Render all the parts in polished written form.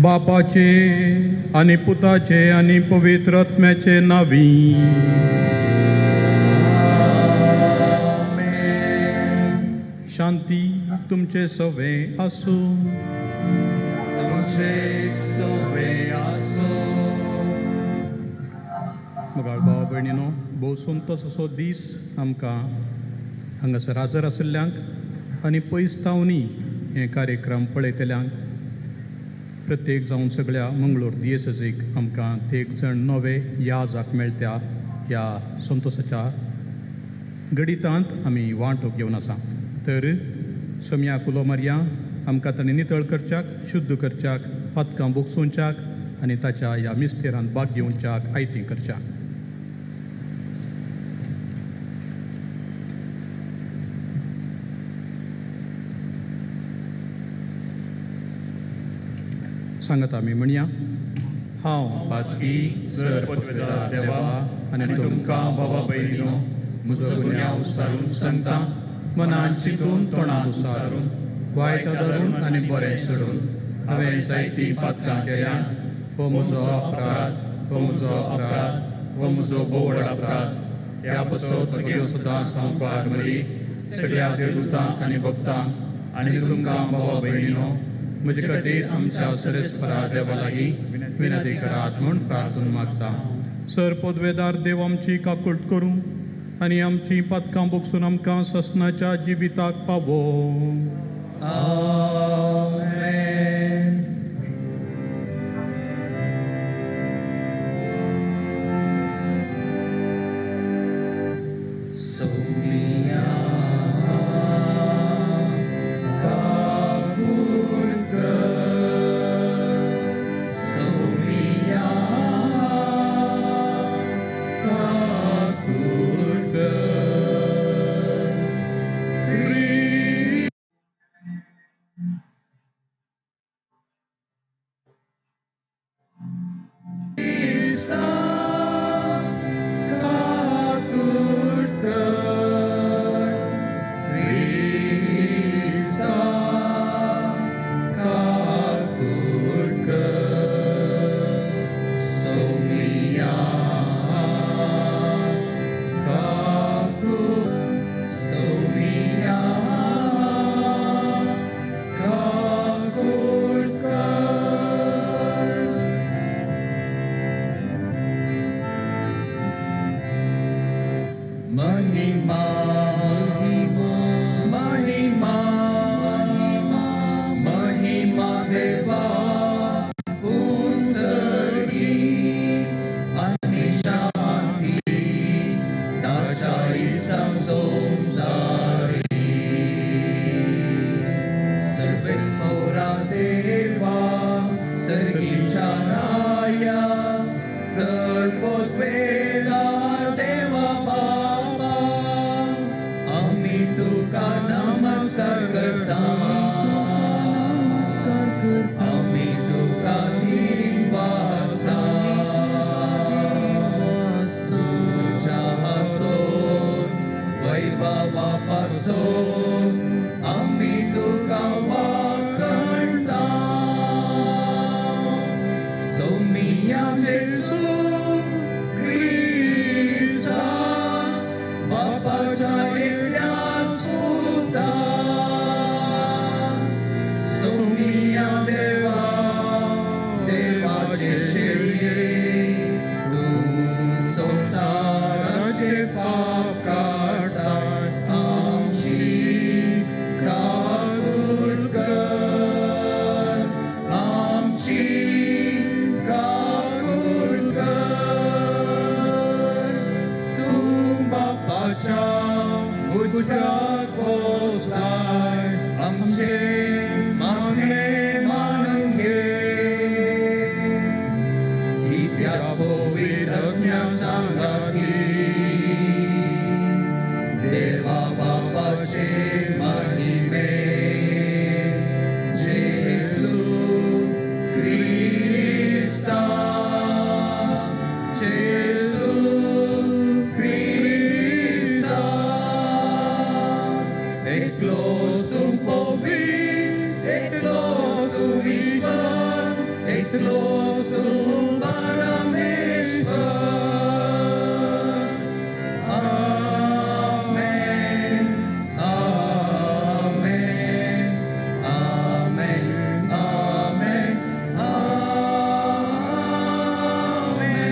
बापाचे आनी पुताचे आनी पवित्र आत्म्याचे नावी. शांती तुमचे सवे आसूं. तुमचे सवे आसूं. मोगाळ भाव भयणीनो, भोव संतोस असो दीस आमकां हांगासर हाजर आशिल्ल्यांक आनी पयस तावनी हे कार्यक्रम पळयतल्यांक, प्रत्येक जावन सगळ्या मंगळूर दियेसजीक आमकां एक जण नवे याजाक मेळटा. ह्या संतोसाच्या गणितांत आमी वांटो घेवन आसा. तर सोम्या उलो मारया आमकां ताणें नितळ करच्याक, शुद्ध करच्याक, पातकां बोगसोवच्याक आनी ताच्या ह्या मिस्तेरांत भाग घेवच्याक आयती करच्याक. सांगत आमी म्हणया, हांव पातकी सर पदवेदार देवा आनी तुमकां बाबा भयणीनो म्हजो गुन्यांव सारून सांगता, मनान चिंतून, तोंडान उसारून, वायट धरून आनी बरें सोडून हांवें जायतीं पातकां केल्यात. हो म्हजो अपराध, हो म्हजो अपराध, हो म्हजो भोव व्हड अपराध. ह्या पासत म्हगेलो सदां संवकार मरी, सगळ्या देवदूतांक आनी भक्तांक आनी तुमकां भावा भयणीनो म्हजे खातीर आमच्या सरेस्परा देवा लागीं विनंती करात म्हूण प्रार्थना मागता. सर पदवेदार देव आमची काकूट करूं आनी आमची पातकां बोगसून आमकां ससनाच्या जिविताक पावो. आमेन. सोमिया काकूट कर, सोमिया काकूट कर. क्रिस्ता काकूट कर, क्रिस्ता काकूट कर, सोमिया काकूट, सोमिया काकूट कर. महिमा महिमा महिमा देवा उत्सर्गी आणि शांती ताच्या इस्ता संसारी. सर्वेस्पोरा देवा सर्गीच्या राया, सर्वोत्वेला देवा बाबा, आम्ही तुका नमस्कार करता, नमस्कार करता, आम्ही तुका धीर वाजता, तुझ्या हातून वैभवापासून आम्ही तुका वाकणता. सोमिया जेसू क्रिस्ता. एकलोच तूं परमेश्वर. आमेन, आमेन, आमेन, आमेन, आमेन.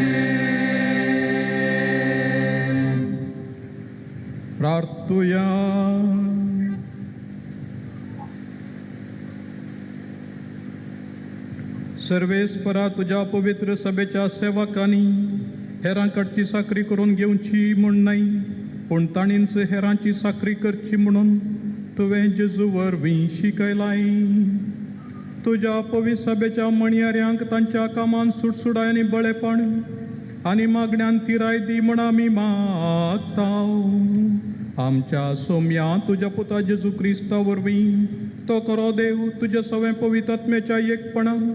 प्रार्थुया. सर्वेस्परा तुज्या पवित्र सभेच्या सेवकांनी हेरांकडची साकरी करून घेवची म्हूण न्हय, पूण ताणींच हेरांची साकरी करची म्हणून तुवें जेजू वरवीं शिकयलाय. तुज्या पवित्र सभेच्या म्हणयाऱ्यांक तांच्या कामान सुटसुडाय आनी बळेपण आनी मागण्यान तिराय दी म्हण आमी मागता. आमच्या सोम्या तुज्या पुता जेजू क्रिस्ता वरवीं, तो खरो देव, तुज्या सवें पवित्र आत्म्याच्या एकपणान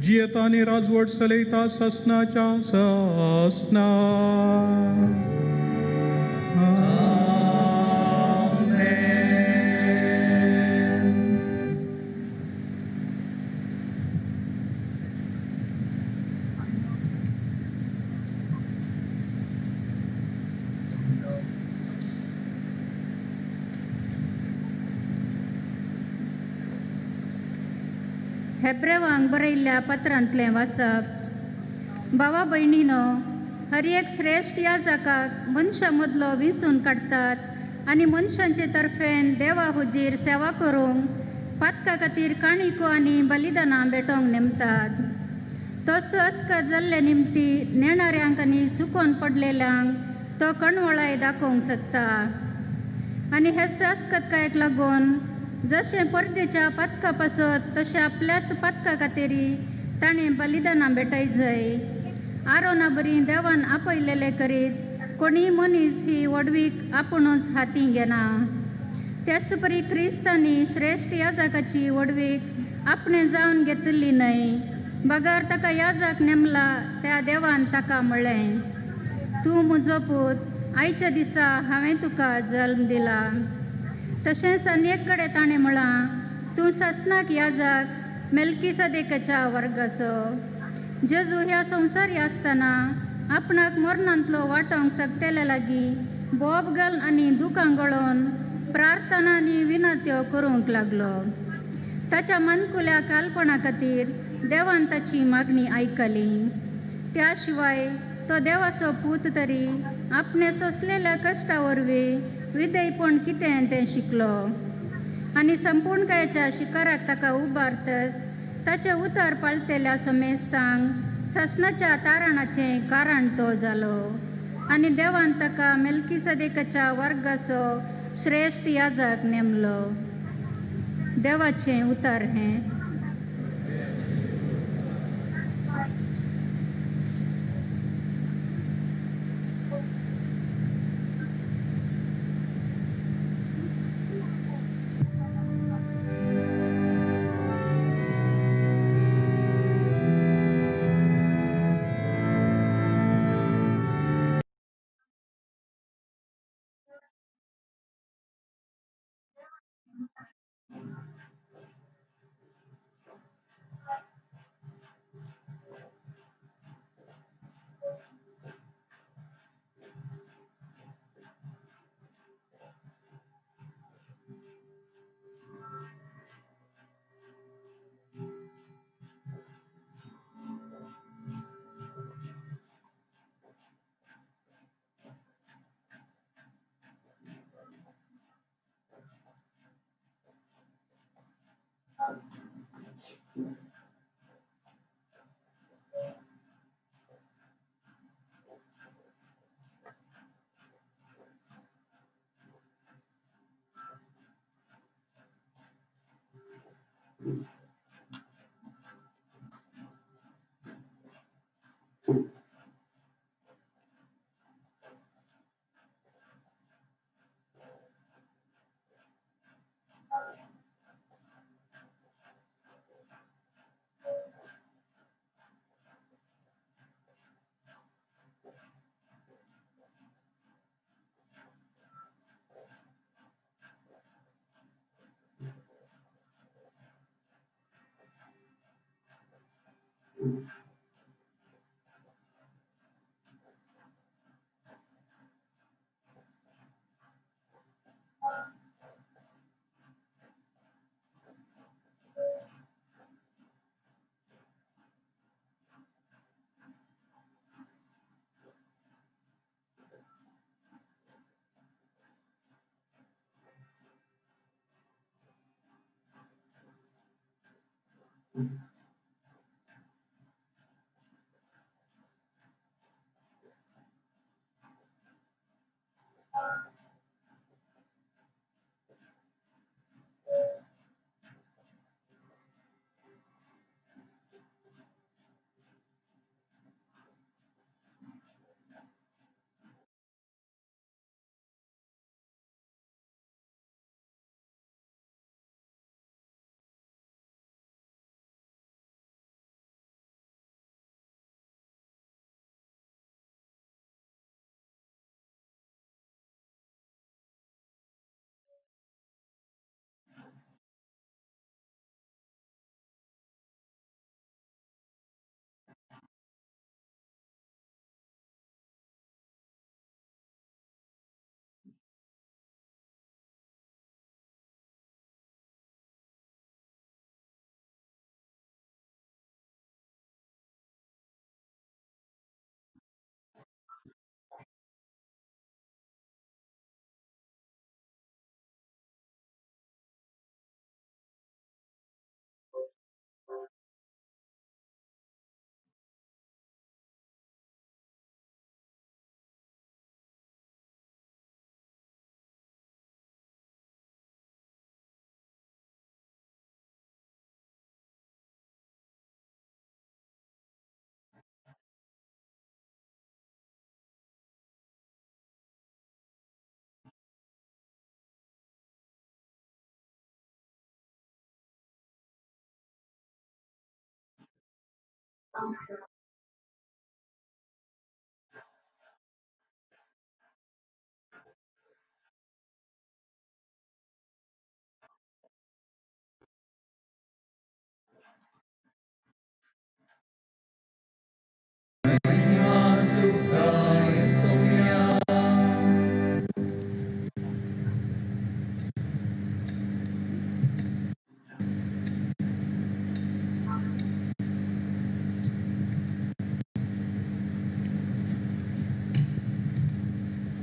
जियेता आनी राजवट चलयता ससनाच्या ससना. आमेन. हेब्रेवांक बरयल्ल्या पत्रांतलें वाचप. भावा भयणीनो, हर एक श्रेश्ठ याजकाक मनशां मदलो विंचून काडटात आनी मनशांचे तर्फेन देवा हुजीर सेवा करूंक पातका खातीर काणिको आनी बलिदानां भेटोवंक नेमतात. तसो अस्कत जाल्ले निमती नेणाऱ्यांक आनी सुकोन पडलेल्यांक तो कणवळाय दाखोवंक शकता. आनी हे अस्कतकायेक लागून जशें परजेच्या पातका पासत तशें आपल्याच पातका खातीर ताणें बलिदानां भेटय जाय. आरोना बरी देवान आपयलेले करीत कोणीय मनीस ही व्हडवीक आपुणूच हाती घेना. त्याच परी क्रिस्तांनी श्रेश्ठ याजकाची व्हडवीक आपणें जावन घेतिल्ली न्हय, बगर ताका याजक नेमला त्या देवान ताका म्हणलें, तूं म्हजो पूत, आयच्या दिसा हांवें तुका जल्म दिला. तशेंच आनी एक कडेन ताणें म्हळां, तूं सासणाक याजक मेल्कीसदेकाच्या वर्गाचो. जेजू ह्या संवसारी आसतना आपणाक मरणांतलो वाटोवंक शकतेल्या लागीं बोब घाल आनी दुकां गळोवन प्रार्थना आनी विनत्यो करूंक लागलो. ताच्या मानकुल्या कालपणा खातीर देवान ताची मागणी आयकली. त्या शिवाय तो देवाचो पूत तरी आपणे सोंसलेल्या कश्टा वरवीं विधेयपण कितें तें शिकलो आनी संपूर्णकायेच्या शिखराक ताका उबारतस ताचें उतर पाळटेल्या समेस्तांक सासणाच्या तारणाचें कारण तो जालो. आनी देवान ताका मेल्कीसदेकाच्या वर्गाचो श्रेश्ठ याजक नेमलो. देवाचें उतर हें.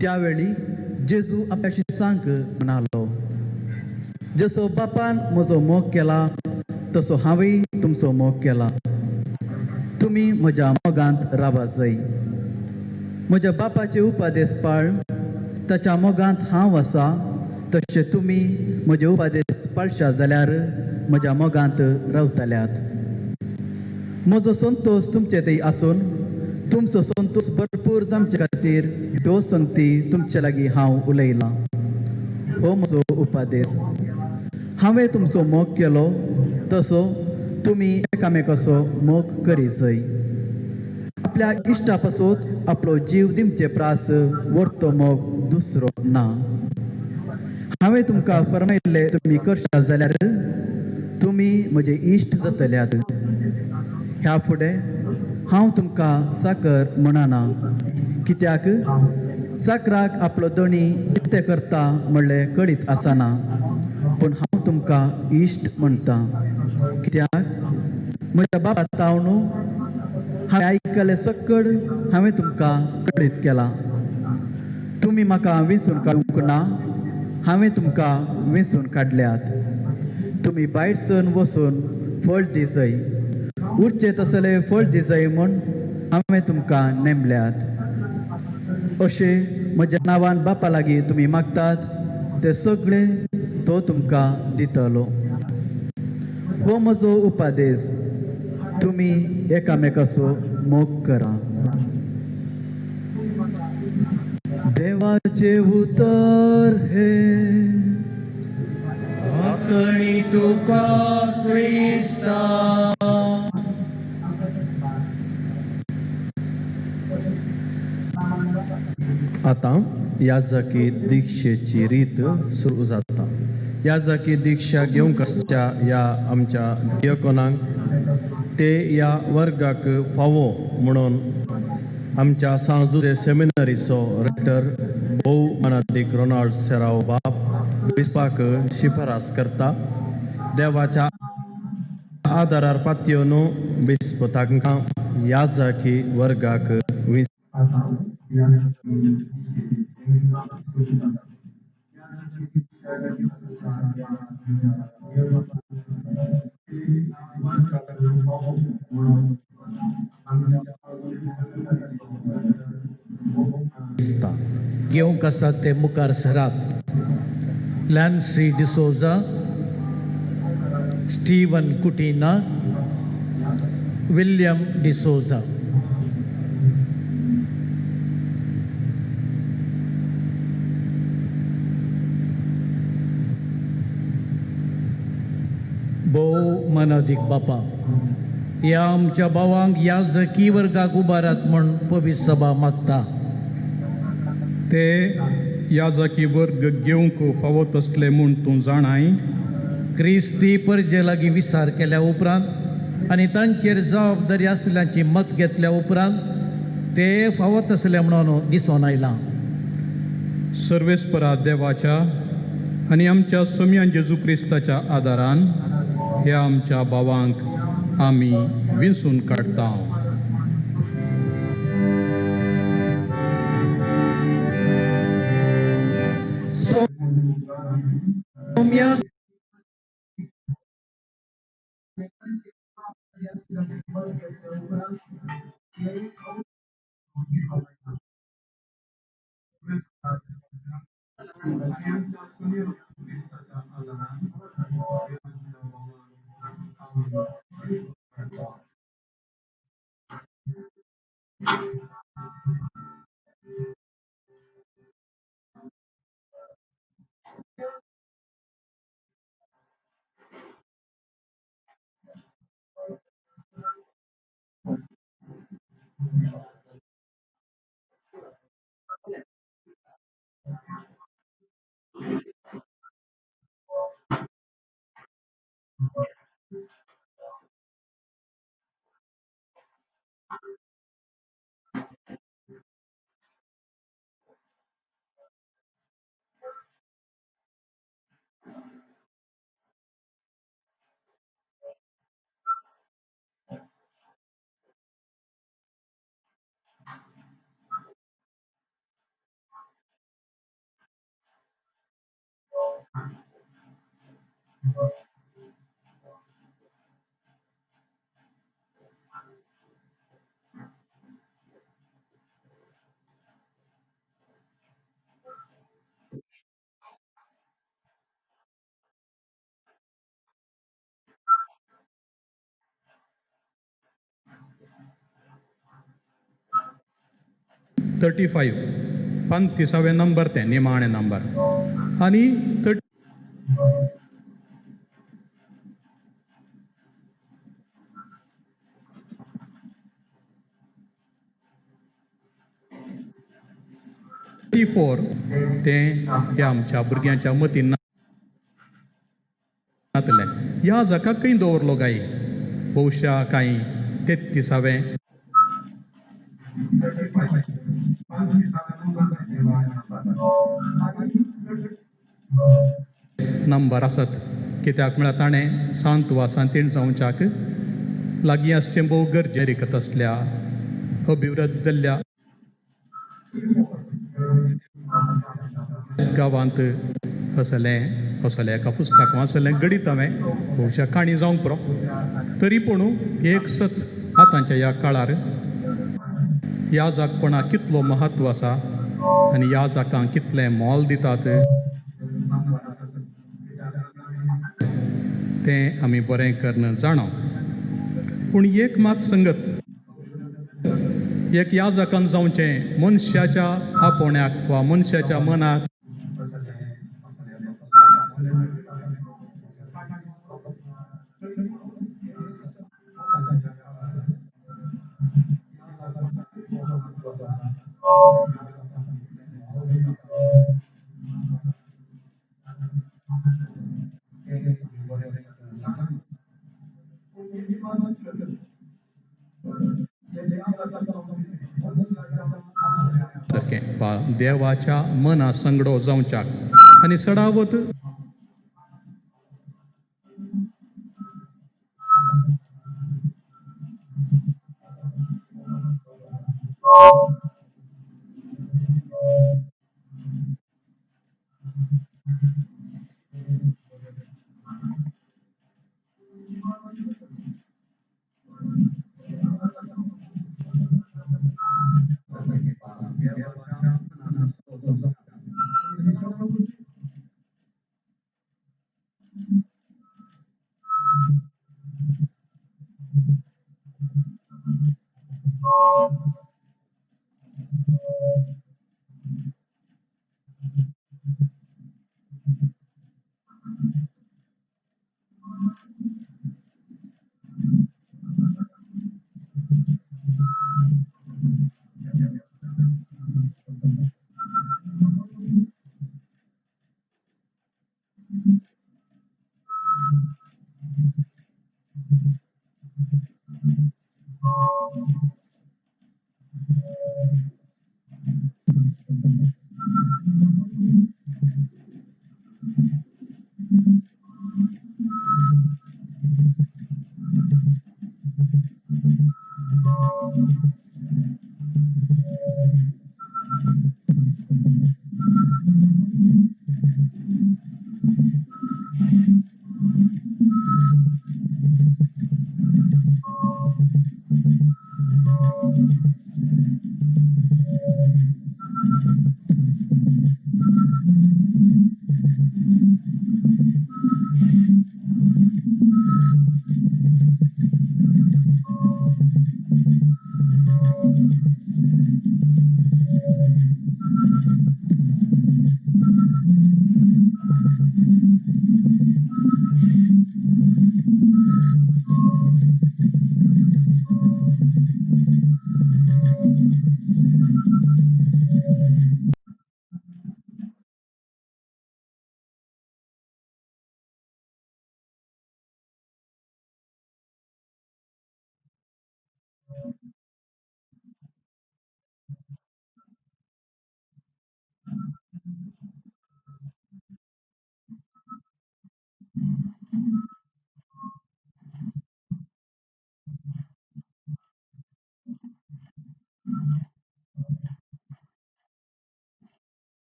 त्यावेळी जेजू आपल्या शिसांक म्हणालो, जसो बापान म्हजो मोग केला तसो हांवें तुमचो मोग केला, तुमी म्हज्या मोगांत रावा जाय। म्हज्या बापाचे उपदेश पाळ, ताच्या मोगांत हांव आसा, तशें तुमी म्हजे उपदेश पाळशा जाल्यार म्हज्या मोगांत रावतल्यात। म्हजो संतोश तुमचे थंय आसून तुमचो संतोश भरपूर जावचे खातीर ह्यो संगती तुमचे लागीं हांव उलयलां। हो म्हजो उपदेश, हांवें तुमचो मोग केलो तसो तुमी एकामेकाचो मोग करी जाय। आपल्या इश्टा पासून आपलो जीव दिवचे प्रास व्हरतो मोग दुसरो ना। हांवें तुमकां फर्मायिल्लें तुमी करशात जाल्यार तुमी म्हजे इश्ट जातल्यात। ह्या फुडें हांव तुमकां साकर म्हणना, कित्याक साकराक आपलो दणी कितें करता म्हणलें कळीत आसना, पूण हांव तुमकां इश्ट म्हणटा, कित्याक म्हज्या बाबा तावन हांवें आयकलें सकड हांवें तुमकां कळीत केलां। तुमी म्हाका वेंचून काडूंक ना, हांवें तुमकां वेंचून काडल्यात। तुमी भायर सरून वचून फळ दिसय, उरचें तसलें फळ दिसय म्हूण हांवें तुमकां नेमल्यात। अशें म्हज्या नांवान बापा लागीं तुमी मागतात ते सगळें तो तुमकां दितलो। हो म्हजो उपदेश, तुमी एकामेकाचो मोग करा। देवाचे उतर हे आकणी तुका क्रिस्ता। आतां याजकी दीक्षेची रीत सुरू जाता। याजकी दीक्षा घेवंक आसच्या ह्या आमच्या दियकोनांक ते ह्या वर्गाक फावो म्हणून आमच्या सांत जुझे सेमिनरीचो रेक्टर भोव मानादीक रोनाल्ड सेराव बाप बिस्पाक शिफारस करता. देवाच्या आदारार पातयेवन बिस्प तांकां याजकी वर्गाक विसता. घेवंक आसात ते मुखार सरात. Lancy D'Souza, Steven Coutinho, William D'Souza. भोव मनादीक बापा, ह्या आमच्या भावांक ह्या जकी वर्गाक उबारात म्हूण पवित्र सभा मागता. ते याजकी वर्ग घेवंक फावो तसले म्हूण तूं जाणाय. क्रिस्ती परजे लागीं विचार केल्या उपरांत आनी तांचेर जबाबदारी आसल्याची मत घेतल्या उपरांत ते फावत आसले म्हणून दिसून आयलां. सर्वेस्परा देवाच्या आनी आमच्या सोमयान जेजू क्रिस्ताच्या आदारान ह्या आमच्या भावांक आमी विंचून काडटा. सोम्या 35 35वें नंबर तें निमाणें नंबर आनी 34 तें ह्या आमच्या भुरग्यांच्या मतीन नातलें. ह्या जाका खंय दवरलो काय बहुशा कांय 33वें नंबर आसत, कित्याक म्हळ्यार ताणें सांत वा सांतीण जावच्याक लागीं आसचें भोव गरजें रिकत आसल्या अभिवृद्ध जाल्ल्या गांवांत असलें असलें एका पुस्तक वाचलें घडीत हांवें बहुशा काणी जावंक पुरो, तरी पूण एक सत आतांच्या ह्या काळार ह्या जागपणाक कितलो म्हत्व आसा आनी ह्या जाकांक कितलें मोल दितात तें आमी बरें करून जाणा. पूण एक मात संगत एक ह्या जाकान जावचें मनशाच्या आपोवण्याक वा मनशाच्या मनाक बाप्पा देवाच्या मना संगडो जावच्याक आनी चडावत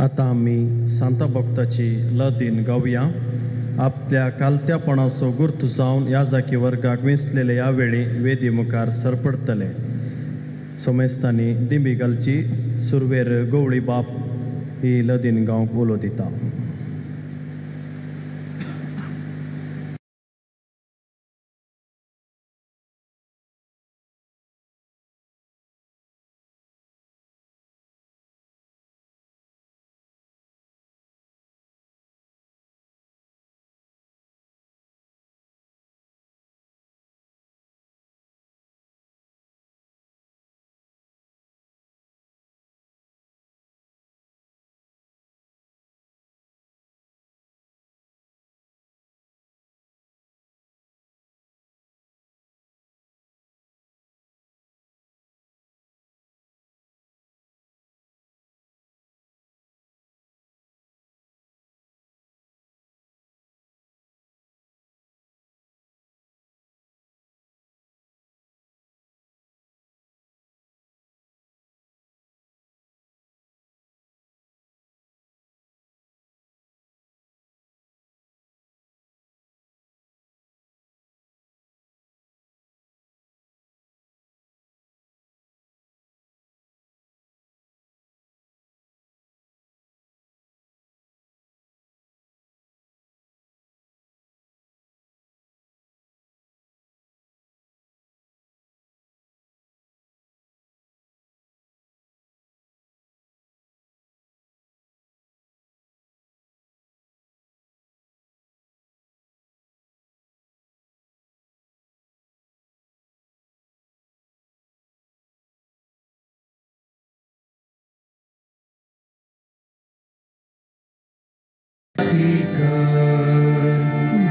आतां आमी सांता भक्ताची लदीन गावया. आपल्या कालत्यापणाचो गुर्त जावन ह्या जाकी वर्गाक वेंचलेले ह्या वेळी वेदी मुखार सरपडतले. सोमेस्तांनी दिंबी घालची. सुरवेर गवळी बाप ही लदीन गावंक उलो दिता.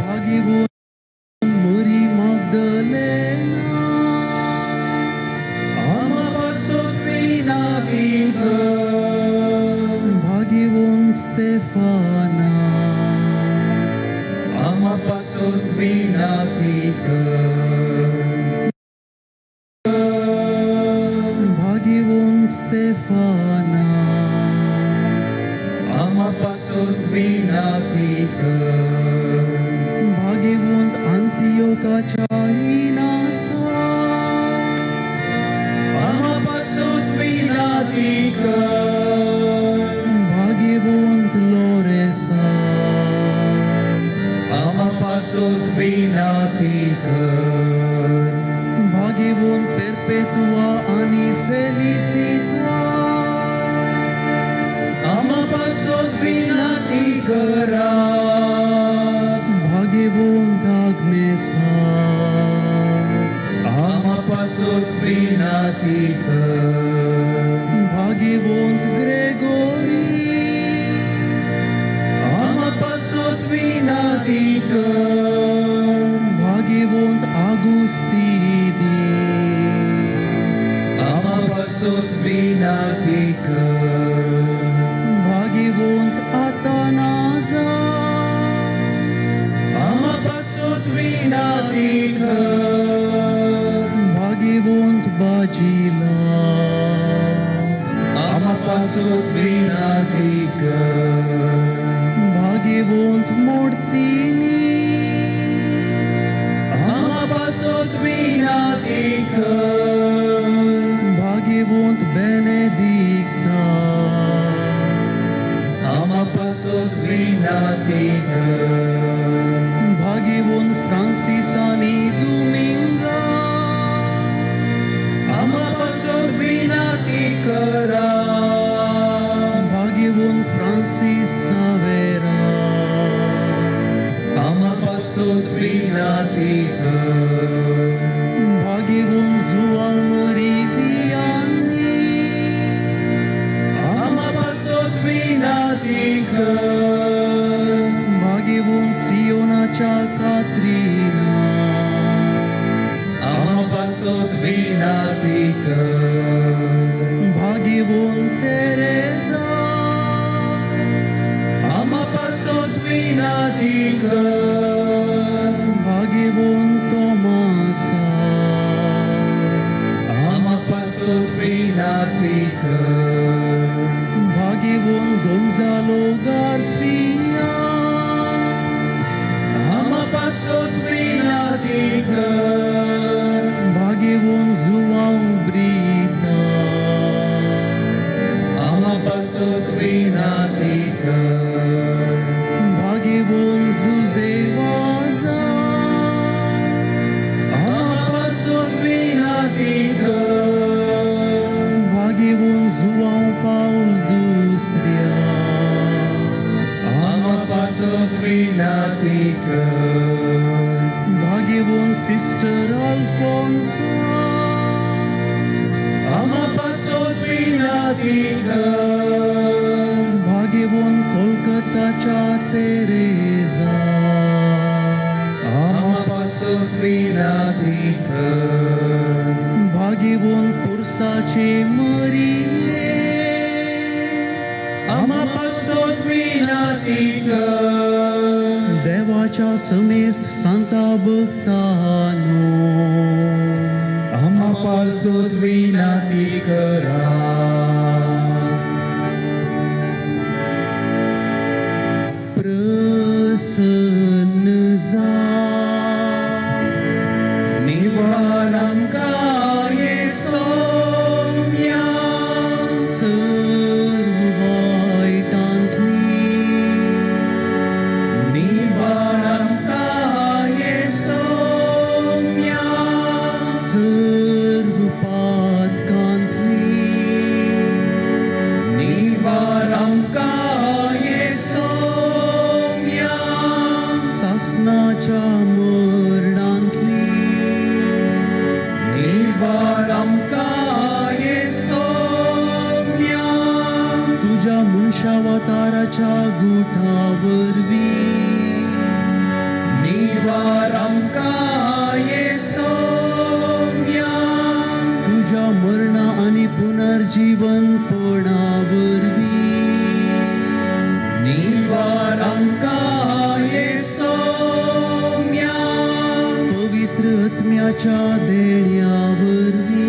भागीवून मरी मागदलेना भागीवून स्तेफाना भागीवून स्तेफाना भागीवून अंतियोकाच्या इनासा भागीवून लोरेसा भागीवून पेरपेतुआ आनी फेलिसिता भागीवून आग्नेसा भागीवून ग्रेगोरी भागीवून आगुस्तीनी भागीवून आतानाजा भागीवून बाजिला भागीवून मोडतीनी भागीवून बेनेदिक्ता भागीवून फ्रांसिस आनी दुमिंगा भागीवून फ्रांसिस सावेरा भागीवून जुआ मरी वियानी भागीवून सियोनाच्या कात्रिना भागीवून तेरेजा भागीवून तोमासा भागीवून गोंजालू कर. भाग्यवंत सिस्टर अल्फोन्सा, आमा पासत विनाती कर. भाग्यवंत कोलकाताच्या तेरेजा, आमा पासत विनाती कर. भाग्यवंत कुर्साचे मरिये, आमा पासत विनाती कर. देवाच्या समेस्त सांता भक्तानो, आमा पासत विनाती करात. प्रसन्न जा, निवार आमकां ये सोम्या, सर्व वायटांतली, निवार आमकां ये सोम्या, सर्व पातकांतली, निवार आमकां ये सोम्या, सासनाच्या मरणांतली, निवार आमकां ये सोम्या, तुझ्या मनशावताराच्या गुठा वरवीं, निवार आमकां ये सोम्या, तुझ्या मरणा आनी पुनर्जीवनपणा वरवीं, निवार आमकां ये सोम्या, पवित्र आत्म्याच्या देण्या वरवीं,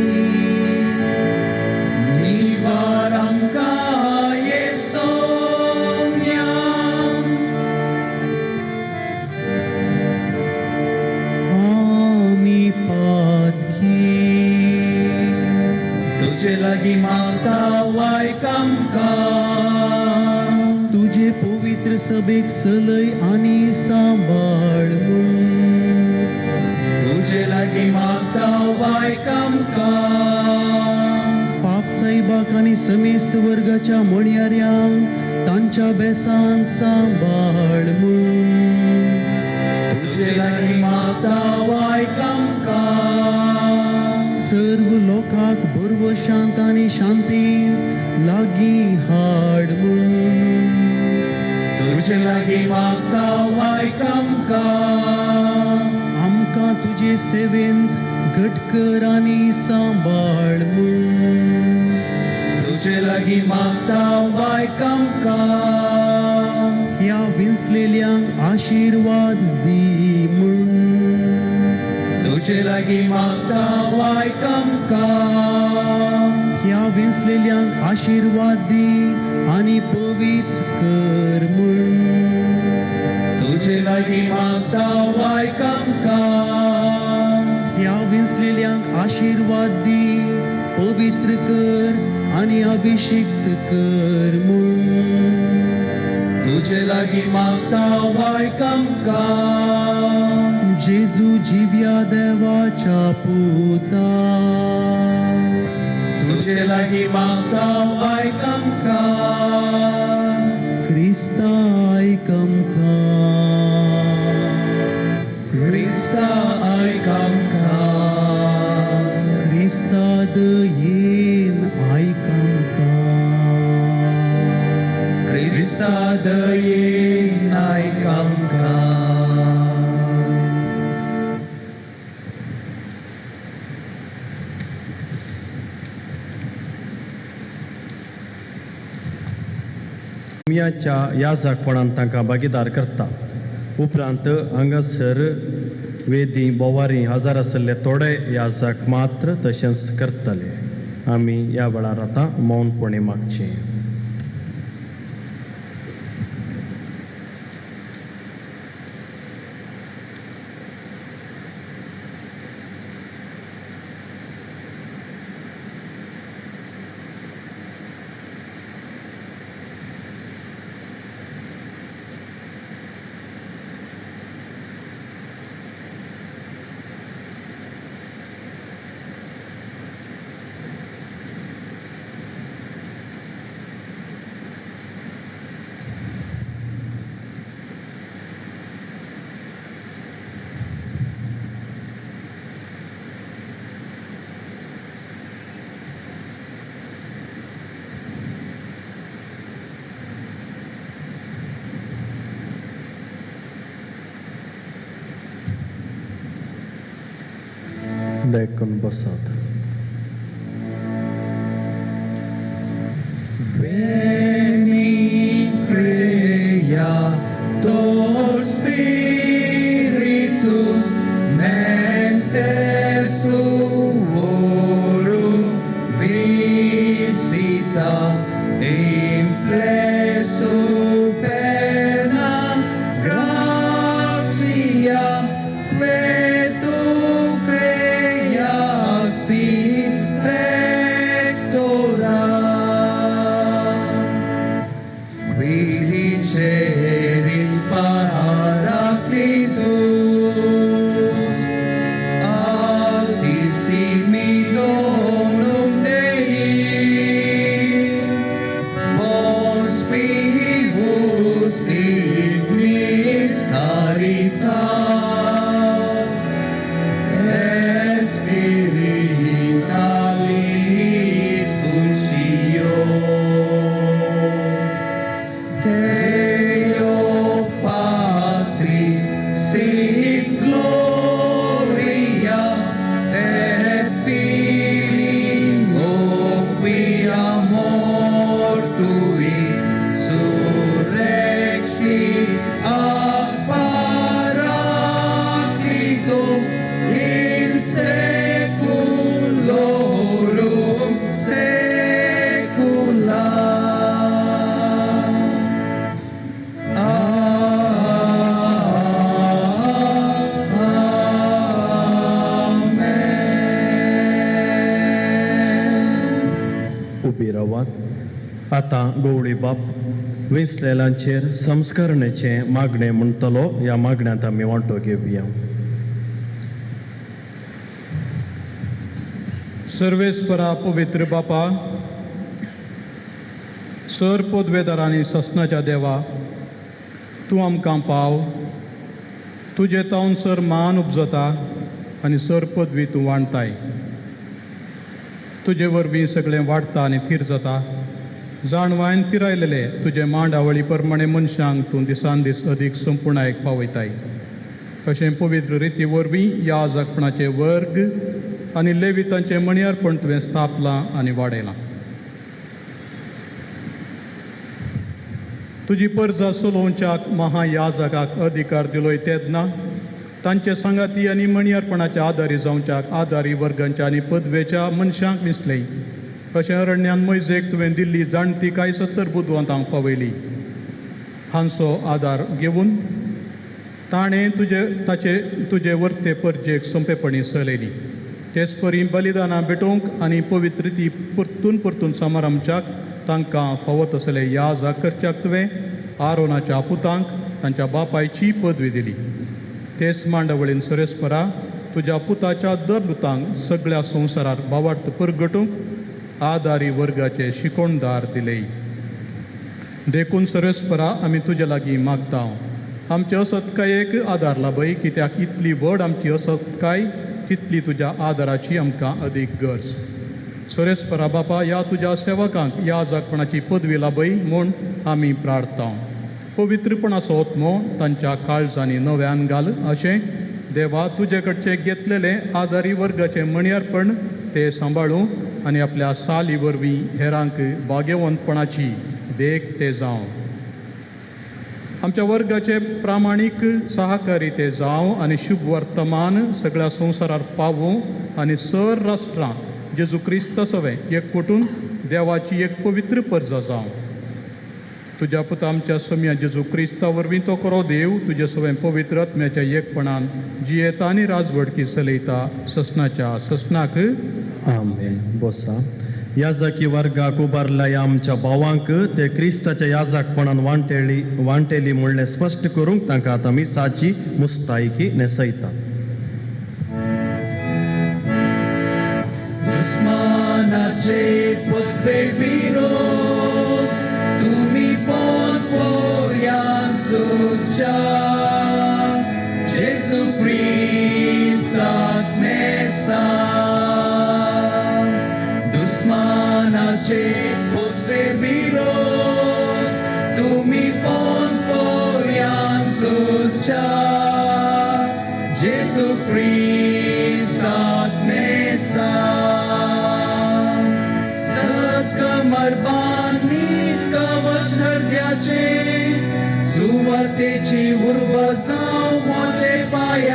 निवार आमकां ये सोम्या. आमी पातकी, तुझे लागीं मागता आयक आमकां. तुजे पवित्र सभेक सलय आनी सांबाळ म्हूण, तुझे लागीं मागता आयक आमकां. पाप साहेबाक आनी समेस्त वर्गाच्या म्हणयाऱ्यांक तांच्या बेसान सांबाळ म्हूण, तुझे लागीं मागता आयक आमकां. सर्व लोकांक बर्व शांत आनी शांतीन लागीं हाड म्हूण, तुझे लागीं मागता आयक आमकां. आमकां तुजे सेवेंत घट कर आनी सांबाळ म्हूण, तुझे लागीं मागता आयक आमकां. ह्या विंचलेल्यांक आशिर्वाद दी म्हूण, तुझे लागीं मागता आयक आमकां. ह्या विंचलेल्यांक आशिर्वाद दी आनी पवित्र कर म्हूण, तुझे लागीं मागता आयक आमकां. ह्या विंचलेल्यांक आशिर्वाद दी, पवित्र कर आनी अभिषिक्त कर म्हूण, तुझे लागीं मागता आयक आमकां. जेजू जिव्या देवाच्या पुता, तुझे लागीं मागता आयक आमकां. क्रिस्ता आयक आमकां. क्रिस्ता आयक आमकां. क्रिस्ता दयेन आयक आमकां. क्रिस्ता दयेन आयक आमकां. मियाच्या याजकपणान तांकां भागीदार करता. उपरांत हांगासर वेदी बोवारी हजार आशिल्ले थोडे याजक मात्र तशेंच करतले. आमी ह्या वेळार आतां मौनपणी मागचें. देखून बसात. Veni Creator Spiritus mentes suorum visita implesso perna gratia que tu creasti pectora. Qui diceris Paraclitus, altissimi Domnum Dei, vos vivus ignis caritas, et spiritualis unctio. Deo Patri sit gloria et Filio quia mortuis surrexit ac Paraclito in saeculorum saecula. Amen. उबी रावात. आतां गवळी बाप विंचलेलांचेर संस्करणेचें मागणें म्हणटलो. ह्या मागण्यांत आमी वांटो घेवया. सर्वेस्परा पवित्र बापा, सर पदवेदार आनी ससनाच्या देवा, तूं आमकां पाव. तुजे तावन सर मान उपजता आनी सर पदवी तूं वांटताय. तुजे वरवीं सगळें वाडटा आनी थीर जाता. जाणवायन थिरायलेले तुजे मांडावळी प्रमाणे मनशांक तूं दिसान दीस अदीक संपुर्णायेक पावयताय. अशें पवित्र रिती वरवीं ह्या जगपणाचे वर्ग आनी लेवितांचें मणयारपण तुवें स्थापलां आनी वाडयलां. तुजी परजा चलोवच्याक महायाजकाक अधिकार दिलोय तेन्ना तांचे सांगाती आनी मणयारपणाच्या आदारी जावच्याक आदारी वर्गांच्या आनी पदवेच्या मनशांक दिसलें. अशें अरण्यान मोयजेक तुवें दिल्ली जाणती कांय 70 बुदवंतांक पावयली. हांचो आदार घेवन ताणें तुजे ताचे तुजे वर्ते परजेक सोंपेपणी चलयली. तेच परी बलिदानां भेटोवंक आनी पवित्र ती परतून परतून समारंभच्याक तांकां फावो तसले याजाक करच्याक तुवें आरोनाच्या पुतांक तांच्या बापायची पदवी दिली. तेच मांडावळीन सरेस्परा तुज्या पुताच्या दरदुतांक सगळ्या संवसारार भावार्थ परगटूंक आदारी वर्गाचे शिकोणदार दिले. देखून सरेस्परा आमी तुज्या लागीं मागता, आमचे असत्कायेक आदार लाभय, कित्याक इतली व्हड आमची असत्काय तितली तुज्या आदाराची आमकां अदीक गरज. सरेस्परा बापा, ह्या तुज्या सेवकांक ह्या जागपणाची पदवी लाभय म्हूण आमी प्रार्थता. पवित्रपणाचो आत्मो तांच्या काळजांनी नव्यान घाल अशें देवा तुजे कडचे घेतलेले आदारी वर्गाचें मणयारपण ते सांबाळूं आनी आपल्या साली वरवीं हेरांक भाग्यवंतपणाची देख ते जावं. आमच्या वर्गाचे प्रामाणीक सहकारी ते जावं आनी शुभ वर्तमान सगळ्या संवसारार पावूं आनी सर राष्ट्रां जेजू क्रिस्त सवें एकवटून देवाची एक पवित्र परजा जावं. तुज्या पुता आमच्या सोम्या जेजू क्रिस्ता वरवीं तो करो देव तुजे सवें पवित्र आत्म्याच्या एकपणान जियेता आनी राजवडकी चलयता ससनाच्या ससनाक. आमेन. बसा. याजकी वर्गाक उबारल्या ह्या आमच्या भावांक ते क्रिस्ताच्या याजकपणान वांटेली वांटेली म्हणलें स्पश्ट करूंक तांकां आतां मिसाची मुस्तायकी न्हेसयता. दुस्मानाचे पदवे विरोध तुमी पोन पोर्यान सुसच्या जेजू क्रिस्ताक नेसा. दुस्मानाचे पदवे विरोध तुमी पोन पोर्यान सुसच्या जेजू क्रिस्ताक.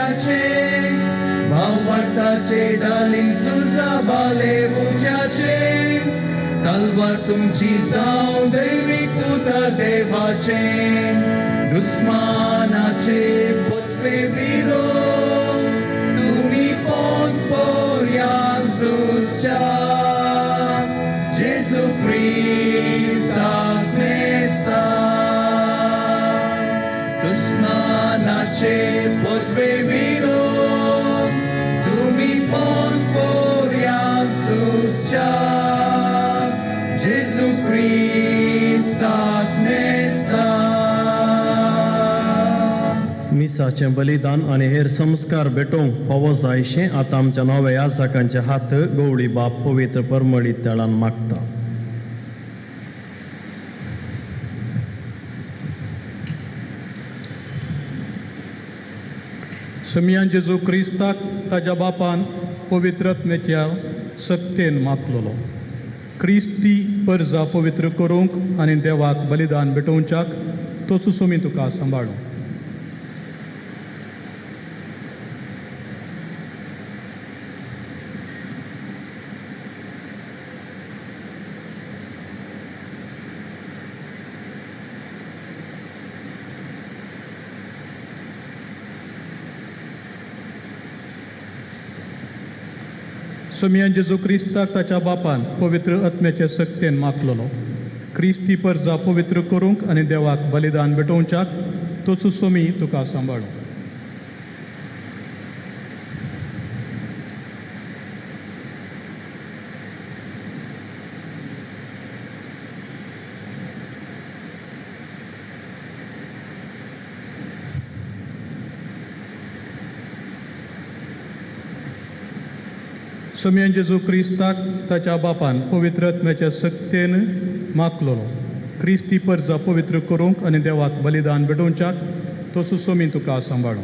उज्याचे, भावार्थाचे डाली सुजा बाले उज्याचे, तलवार तुमची जावं दैवीक उतर देवाचे, दुस्मानाचे पदवे विरो तुमी पोन पोरयान झुजच्या, जेजू क्रिस्ताक नेसा. दुस्मानाचे पदवे विरो तुमी पोन पोरयान झुजच्या, जेजू क्रिस्ताक नेसा. मिसाचें बलिदान आनी हेर संस्कार भेटोवंक फावो जायशें आतां आमच्या नव्या याजकांचे हात गवळी बाप पवित्र परमळीत तेळान मागता. समियान जेजू क्रिस्ताक ताज्या बापान पवित्र आत्म्याच्या सक्तेन मातलेलो क्रिस्ती परजा पवित्र करूंक आनी देवाक बलिदान भेटोवच्याक तोच सोमी तुका सांबाळू. समियान जेजू क्रिस्ताक ताच्या बापान पवित्र आत्म्याचे सक्तेन मातलेलो क्रिस्ती परजा पवित्र करूंक आनी देवाक बलिदान भेटोवच्याक तोच सोमी तुका सांबाळू. समियान जेजू क्रिस्ताक ताच्या बापान पवित्र आत्म्याच्या सक्तेन मागलेलो क्रिस्ती परजा पवित्र करूंक आनी देवाक बलिदान भेटोवच्याक तोच सोमी तुका सांबाळू.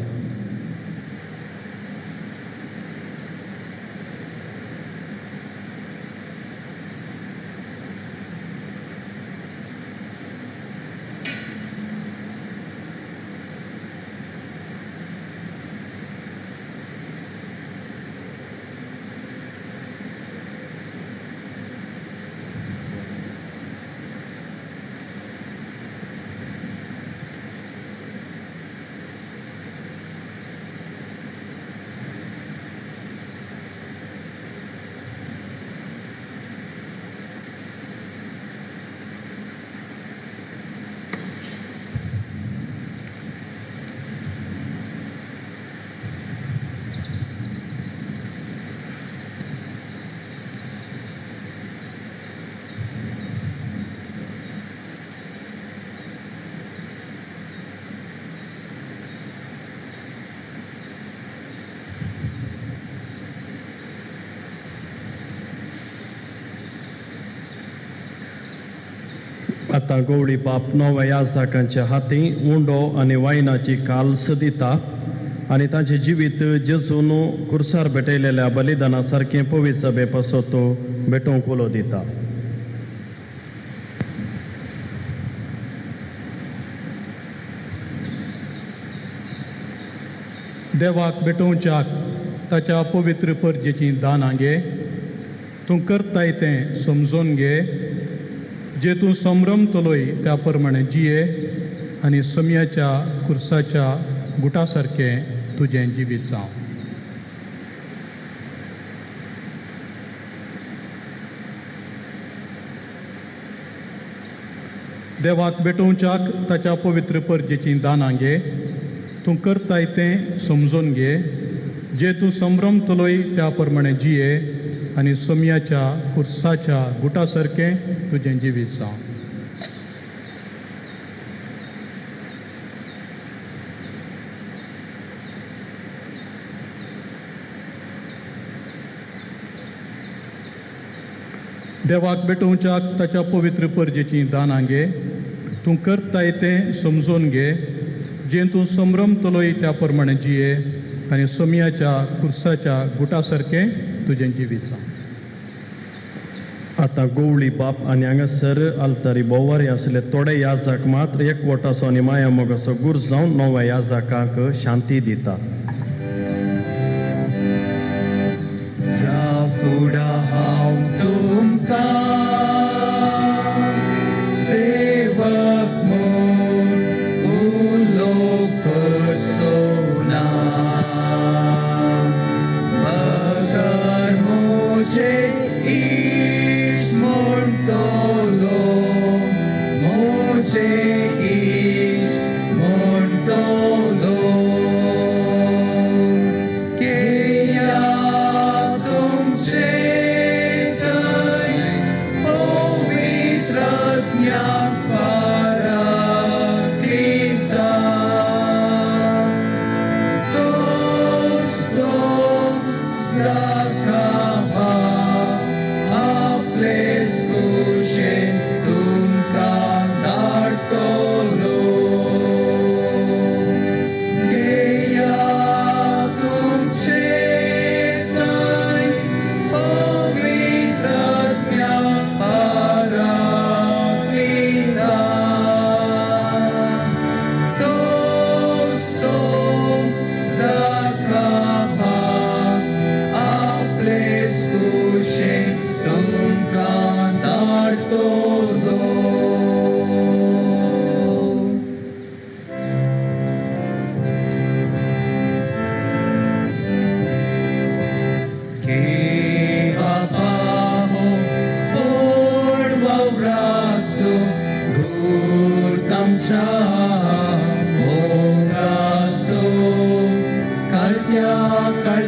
आतां गवळी बाप नव्या याजकांच्या हाती उंडो आनी वायनाची काल्स दिता आनी तांचें जिवीत जेजून कुर्सार भेटयलेल्या बलिदाना सारकें पवित्र सभे पासत भेटोवंक उलो दिता. देवाक भेटोवच्याक ताच्या पवित्र परजेचीं दानां घे, तूं करताय तें समजून घे, जे तूं संभ्रमतलोय त्या प्रमाणे जिये आनी समयाच्या कुर्साच्या गुटा सारकें तुजें जिवीत जावं. देवाक भेटोवच्याक ताच्या पवित्र परजेचीं दानां घे, तूं करताय तें समजून घे, जे तूं संभ्रमतलोय त्या प्रमाणे जिये आनी समयाच्या कुर्साच्या गुटा सारकें तुजें जिवीत जावं. देवाक भेटोवच्याक ताच्या पवित्र परजेचीं दानां घे, तूं करताय तें समजून घे, जें तूं संभ्रमतलोय त्या प्रमाणे जिये आनी समयाच्या कुर्साच्या गुटा सारकें तुजें जिवीत जावं. आतां गवळी बाप आनी हांगासर आल्तारी बोवारी आसले थोडे याजक मात्र एकवटाचो आनी माया मोगाचो गुर जावन नव्या याजकांक शांती दिता.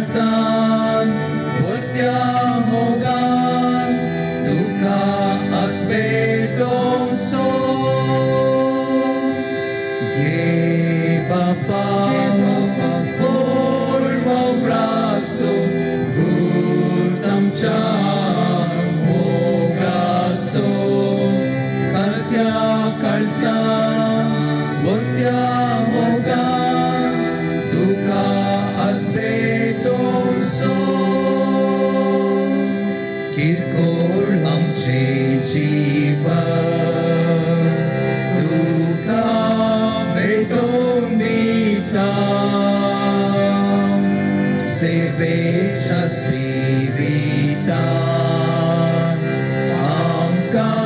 काळसान भरत्या मोगान तुका आसपेटोसो घे बापा फोड वावरासो गुर्त आमच्या मोगासो कालत्या काळसान भरत्या मोगान तुका आसपेटोसो किरकोळ आमचें जीवन तुका भेटोवन दिता सेवेच्या स्पिरिटान आमकां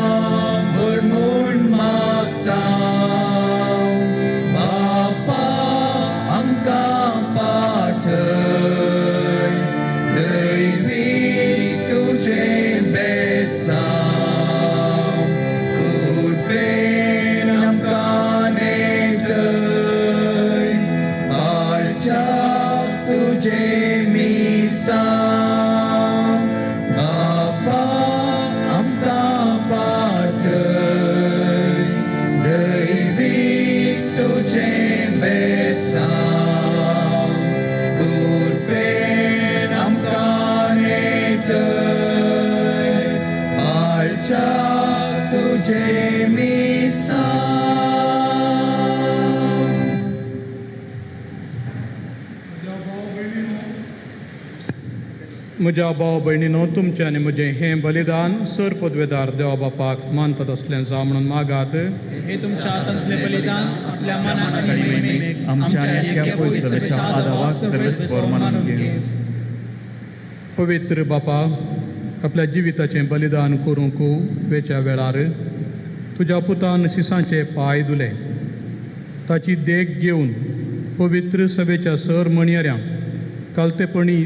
भर म्हूण मागता बापा आमकां पाठय दैवी तुजें बेसांव कृपेन आमकां नेटय पाळच्याक तुजें मिसांव बापा आमकां पाठय दैवी तुजें बेसांव कृपेन आमकां नेटय पाळच्याक तुजें मिसांव. म्हज्या भाव भयणीनो तुमचें आनी म्हजें हें बलिदान सर पदवेदार देवा बापाक मानतात असलें जावं म्हणून मागात. हे तुमच्या हातांतले बलिदान आपल्या मनाक आणि महिमेक आमच्या आनी अख्ख्या पवित्र सभेच्या आदावाक सर्वेस्पर मानून घे. पवित्र बापा, आपल्या जिविताचें बलिदान करूंक वेच्या वेळार तुज्या पुतान शिसांचे पांय धुले. ताची देख घेवन पवित्र सभेच्या सर म्हणयाऱ्यांक कालतेपणी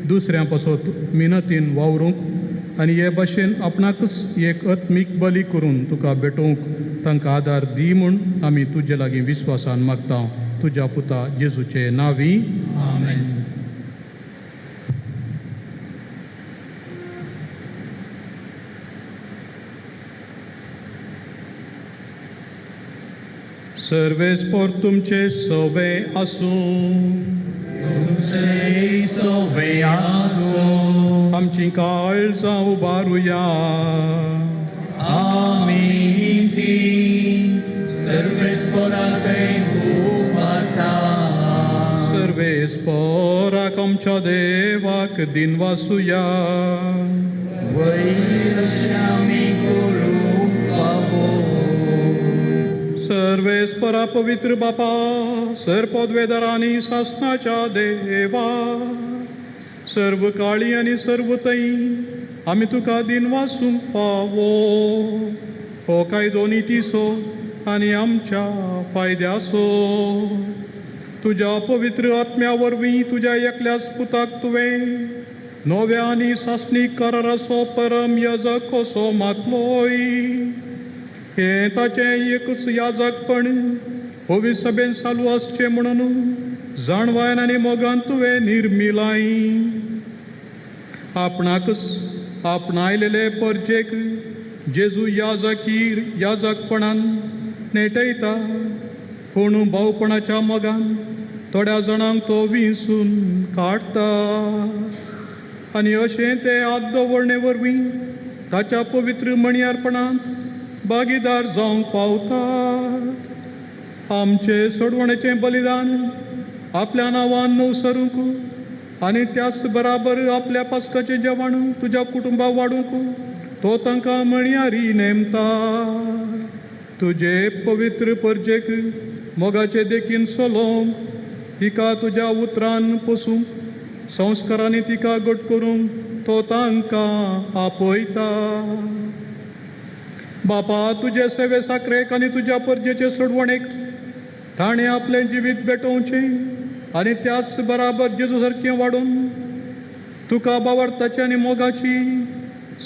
दुसऱ्यां पासत मिनतीन वावरूंक आनी हे भाशेन आपणाकच एक आत्मीक बली करून तुका भेटोवंक तांकां आदार दी म्हूण आमी तुजे लागीं विस्वासान मागता, तुज्या पुता जेजूचे नांवी. आमेन. सर्वेस्पोर तुमचे सवे आसूं. तुमचे सवे आसूं. आमची काळजां उबारुया. आमी ती सर्वेस्परा उबाता. सर्वेस्पोराक आमच्या देवाक दिनवासुया. वैरश्यामी गुरु फावो. सर्वेस्परा पवित्र बापा, सर पदवेदारांनी सासनाच्या देवा, सर्व काळी आनी सर्व तई आमी तुका दिनवासूंक फावो. हो कायदो नितीचो आनी आमच्या फायद्याचो. तुज्या पवित्र आत्म्या वरवीं तुज्या एकल्याच पुताक तुवें नव्या आनी सासणीक कराराचो परम याजक कसो मागलोय. हें ताचें एकूच याजकपण पवित्र सभेन चालू आसचें म्हणून जाणवायन आनी मोगान तुवें निर्मिलाय. आपणाकच आपणायलेले परजेक जेजू याजकीर याजकपणान नेटयता, पूण भावपणाच्या मोगान थोड्या जाणांक तो विंचून काडटा आनी अशें ते आदवरणे वरवीं ताच्या पवित्र म्हणयारपणांत भागीदार जावंक पावतात. आमचे सोडवणेचें बलिदान आपल्या नांवान नवसरूंक आनी त्याच बराबर आपल्या पास्काचें जेवण तुज्या कुटुंबाक वाडूंक तो तांकां म्हणयारी नेमता. तुजे पवित्र परजेक मोगाचे देखीन चलोवंक, तिका तुज्या उतरान पोसूंक, संस्कारांनी तिका घट करूंक तो तांकां आपयता. बापा, तुजे सेवे साकरेक आनी तुज्या परजेचे सोडवणेक ताणें आपलें जिवीत भेटोवचें आनी त्याच बराबर जेजू सारकें वाडून तुका बावडताची आनी मोगाची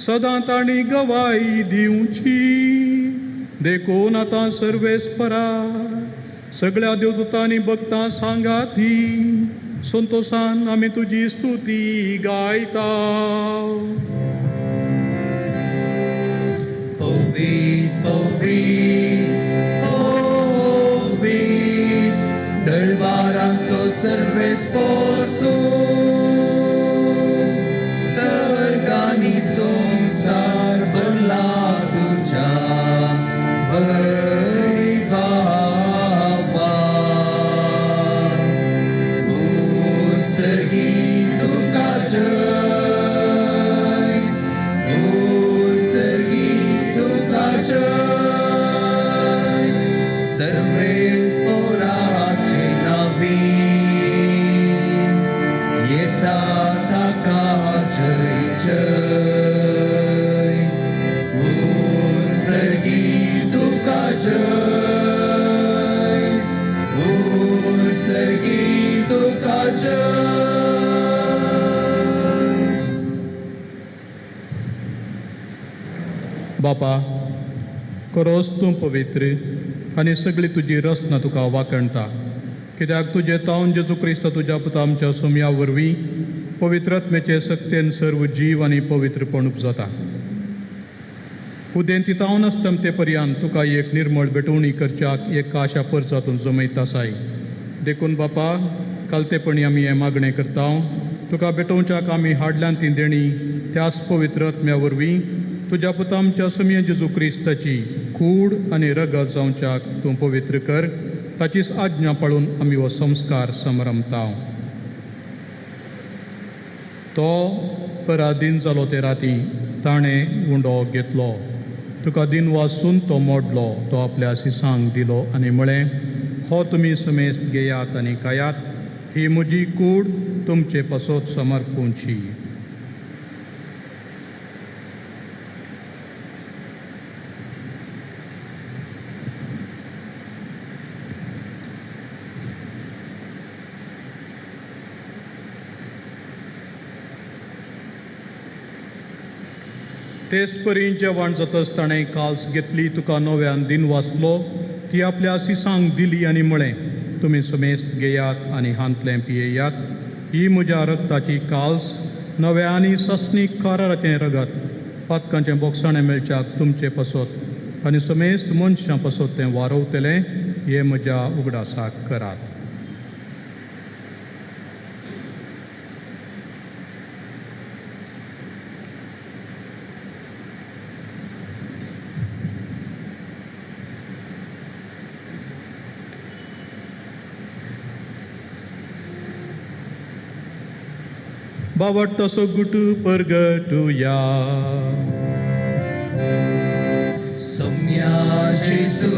सदां तांणी गवाय दिवची. देखून आतां सर्वेस्परा सगळ्या देवदूतांनी भक्तां सांगाती संतोसान आमी तुजी स्तुती गायता. पवित पवित पवित दळबाराचो सर्वेस्पोर तूं, सर्गानी संवसार भरला तुज्या वैभवान. उत्सर्गी तुका जय, उत्सर्गी तुका जय, सर्वेस्पोराचे नावी येता ताका जय जय. उत्सर्गी तुका जय, उत्सर्गी तुका जय. बापा, खरोच तूं पवित्र आनी सगळी तुजी रचना तुका वाखणता, कित्याक तुजें तावन जेजू क्रिस्त तुज्या पुता आमच्या सोमया वरवीं पवित्रत्मेचे सक्तेन सर्व जीव आनी पवित्रपण उपजता. उदेंती तावन अस्तमते पर्यंत तुका एक निर्मळ भेटवणी करच्याक एक काशा परजातून जमयत आसाय. देखून बापा, कालतेपणी आमी हें मागणें करता, तुका भेटोवच्याक आमी हाडल्यान ती देणी त्याच पवित्र आत्म्या वरवीं तुज्या पुता आमच्या समिया जेजू क्रिस्ताची कूड आनी रगत जावच्याक तूं पवित्र कर. ताचीच आज्ञा पाळून आमी हो संस्कार समरमता. तो पराधीन जालो ते राती ताणें उंडो घेतलो, तुका दिन वासून तो मोडलो, तो आपल्या शिसांक दिलो आनी म्हळें, हो तुमी समेस्त घेयात आनी खायात, ही म्हजी कूड तुमचे पासत समर्पूंची. तेच परी जेवण जातच ताणें काल्स घेतली, तुका नव्यान दिन वाचलो, ती आपल्या शिसांक दिली आनी म्हळें, तुमी समेस्त घेयात आनी हांतलें पियेयात, ही म्हज्या रक्ताची काल्स, नव्या आनी सस्नीक कराराचें रगत, पातकांचें बोगसाणें मेळच्याक तुमचे पासत आनी समेस्त मनशां पासत तें वारवतलें, हें म्हज्या उगडासाक करात. बावडतो गुटू परगटुया. सोम्या जेजू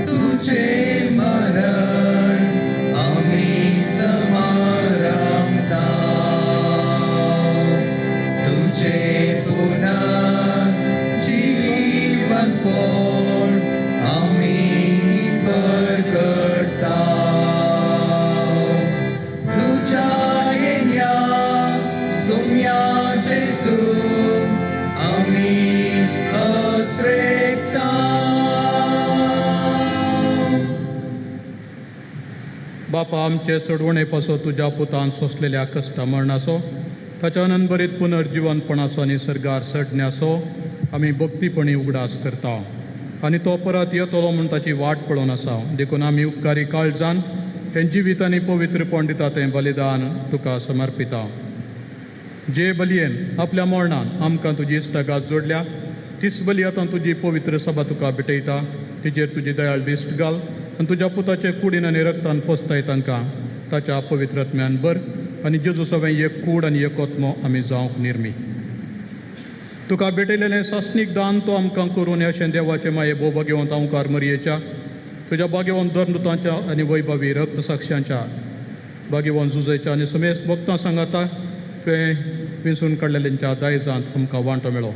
तुझे मरण आमी समारंभता, तुझे पुनर्जीवनपण आमी परगटता. तुझ्या येण्या सोम्या जेजू आमी अत्रेकता. बापा, आमचे सोडवणे पासत तुज्या पुतान सोंसलेल्या कश्टा मरणाचो, ताच्या अनंतभरीत पुनर्जिवनपणाचो आनी सर्गार सडण्याचो आमी भक्तीपणी उगडास करता आनी तो परत येतलो म्हूण ताची वाट पळोवन आसा. देखून आमी उपकारी काळजान हें जिवीत आनी पवित्रपण दिता तें बलिदान तुका समर्पिता. जे बलयेन आपल्या मरणान आमकां तुजी इश्टागात जोडल्या, तीच बली आतां तुजी पवित्र सभा तुका भेटयता. तिजेर तुजी दयाळ दिश्ट घाल आनी तुज्या पुताचे कुडीन आनी रक्तान पोसताय तांकां ताच्या पवित्र आत्म्यान भर आनी जेजू सवें एक कूड आनी एक आत्मो आमी जावंक निर्मी. तुका भेटयलेलें सासणीक दान तो आमकां करून अशें देवाचें माये भोव भाग्यवंत अंकार मरयेच्या तुज्या भाग्यवंत धर्मदूतांच्या आनी वैभवी रक्त साक्षांच्या भाग्यवंत जुजयच्या आनी समेस्त भक्तां सांगाता तुवें विंचून काडलेल्यांच्या दायजांत आमकां वांटो मेळो.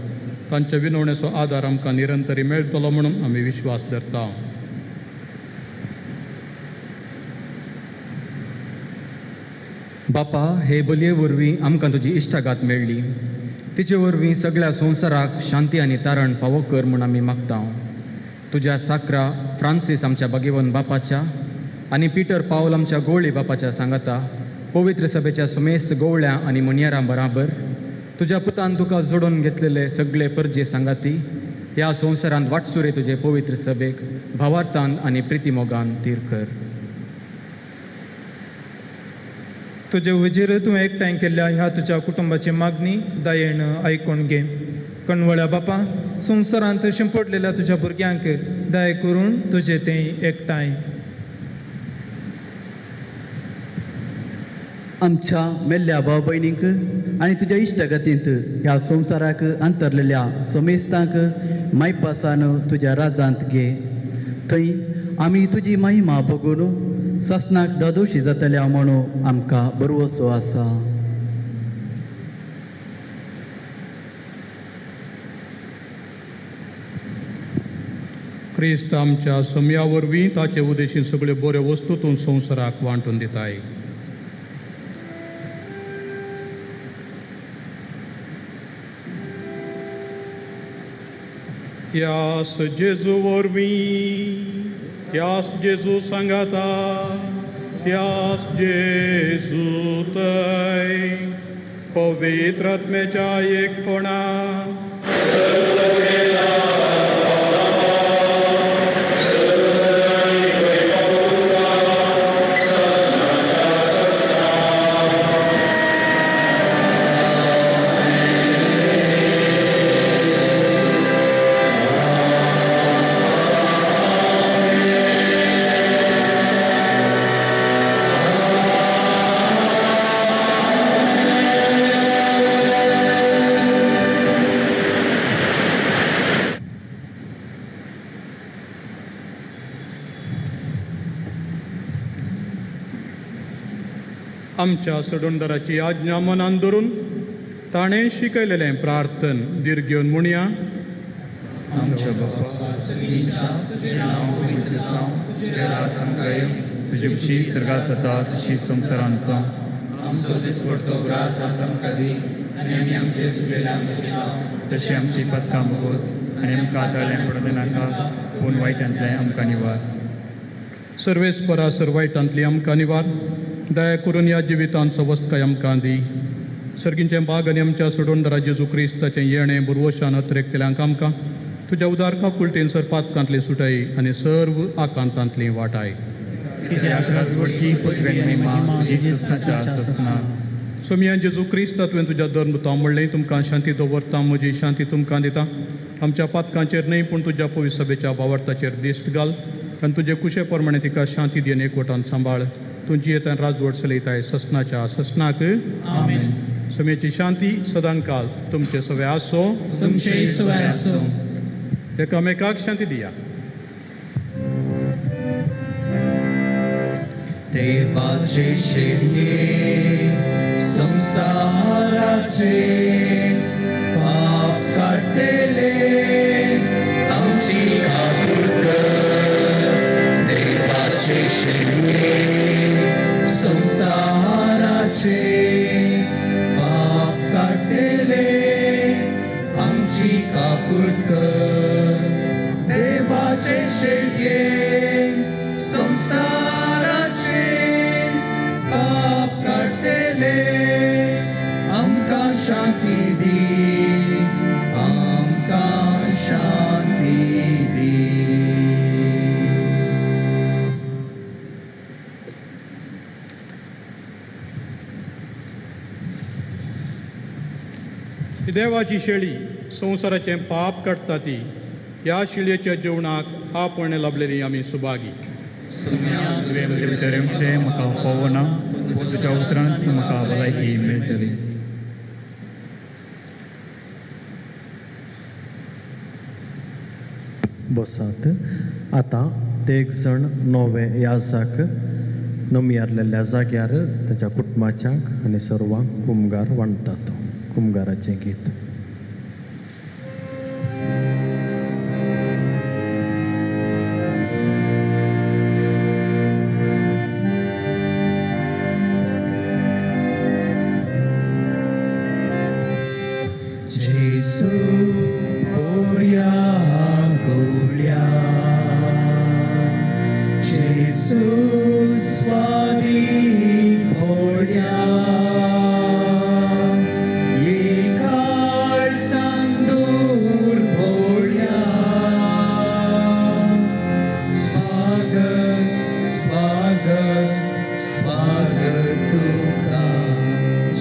तांच्या विनवणेचो आदार आमकां निरंतरी मेळटलो म्हणून आमी विश्वास धरता. बापा, हे बलये वरवीं आमकां तुजी इश्टागात मेळ्ळी, तिचे वरवीं सगळ्या संवसाराक शांती आनी तारण फावो कर म्हूण आमी मागता. तुज्या साक्रा फ्रांसीस आमच्या भाग्यवंत बापाच्या आनी पिटर पावल आमच्या गोळी बापाच्या सांगाता पवित्र सभेच्या सुमेस्त गोवळ्या आनी मुनियारां बराबर तुज्या पुतान तुका जोडून घेतलेले सगळे परजे सांगाती ह्या संवसारांत वाटसुरे तुजे पवित्र सभेक भावार्थान आनी प्रितीमोगान तीर कर. तुजे हुजीर तूं एकठांय केल्ल्या ह्या तुज्या कुटुंबाची मागणी दयेन आयकून घे. कणवळ्या बापा, संवसारांत शिंपडलेल्या तुज्या भुरग्यांक दया करून तुजें तें एकठांय. आमच्या मेल्ल्या भाव भयणींक आनी तुज्या इश्टागतींत ह्या संवसाराक अंतरलेल्या समेस्तांक मायपासान तुज्या राजांत घे. थंय आमी तुजी महिमा बगून सासनाक दादोशी जातल्या म्हणून आमकां बरवसो आसा. क्रिस्त आमच्या समया वरवीं ताचे उदेशीन सगळ्यो बऱ्यो वस्तू तूं संवसाराक वांटून दिताय. त्यास जेजू वरवीं, त्यास जेजू सांगाता, त्यास जेजू तय पवित्र आत्म्याच्या एकपणा आमच्या सडोणदाराची आज्ञा मनान धरून ताणें शिकयलेलें प्रार्थन दीर्घ घेवन म्हणया. आमच्या बापा, तुजें नांव पवित्र जावं, तुजें राज आमकां येवं, तुजी खुशी स्वर्गांत जाता तशी संवसारांत जावं. आमचो दिसपडतो ग्रास आज आमकां दी आनी आमी आमचे सुकलेले आमचे तशी आमची पदकां बोगोस आनी आमकां आताळें पडूं नाका, पूण वायटांतलें आमकां निवार. सर्वेस्परा सर वायटांतली आमकां निवार. दया करून ह्या जिवितांचो वस्तकाय आमकां दी. सर्गींचें बाग आनी आमच्या सोडोणदारा जेजू क्रिस्ताचें येणें बुरवशान अत्रेकतल्यांक आमकां तुज्या उदार काकुळटेन सर पातकांतली सुटाय आनी सर्व आकांतांतली वाटाय. कित्याक राजवटकी पदवी महिमा तुजी ससनाच्या ससना. सोमिया जेजू क्रिस्त तुवें तुज्या धर्म तो म्हणलें, तुमकां शांती दवरता, म्हजी शांती तुमकां दिता. आमच्या पातकांचेर न्हय पूण तुज्या पवित्र सभेच्या भावार्थाचेर दिश्ट घाल आनी तुजे कुशे प्रमाणे तिका शांती दी आनी एकवटान सांबाळ. तुमची येतान राजवट चलयताय ससनाच्या ससनाक. आमेन. समेची शांती सदांकाल तुमचे सवे आसो, तुमचे सवे आसो. एकामेकाक शांती दिया. देवाचे शेणये संसाराचे पाप काडटले आमची काकूट कर. देवाचे शेणये संसाराचे पाप काडटले आमची काकूट कर. देवाचे शेणये संसाराचे पाप काडटले आमकां शांती दी, आमकां शांती दी. देवाची शेळी संवसाराचें पाप काडटा ती ह्या शेळयेच्या जेवणाक आपण लाभलेली आमी सुभागी. तुवें म्हजे भितर येवचें म्हाका फावना, तुज्या उतरांच म्हाका भलायकी मेळटली. बसात. आतां ते एक जाण नवे याजाक नमयारलेल्या जाग्यार ताच्या कुटुंबाच्यांक आनी सर्वांक कुमगार वांटतात. कुमगाराचें गीत. जेजू पोरया गोळ्या, जेजू स्वादी पोळ्या,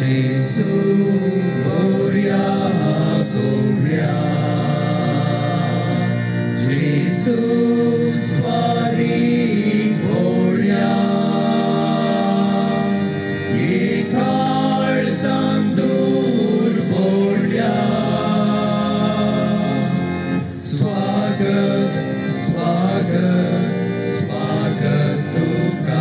जेसू बोऱ्या गोवळ्या, जेसू स्वारी भोळ्या, ये काळजान दूर भोळ्या. स्वागत स्वागत स्वागत तुका.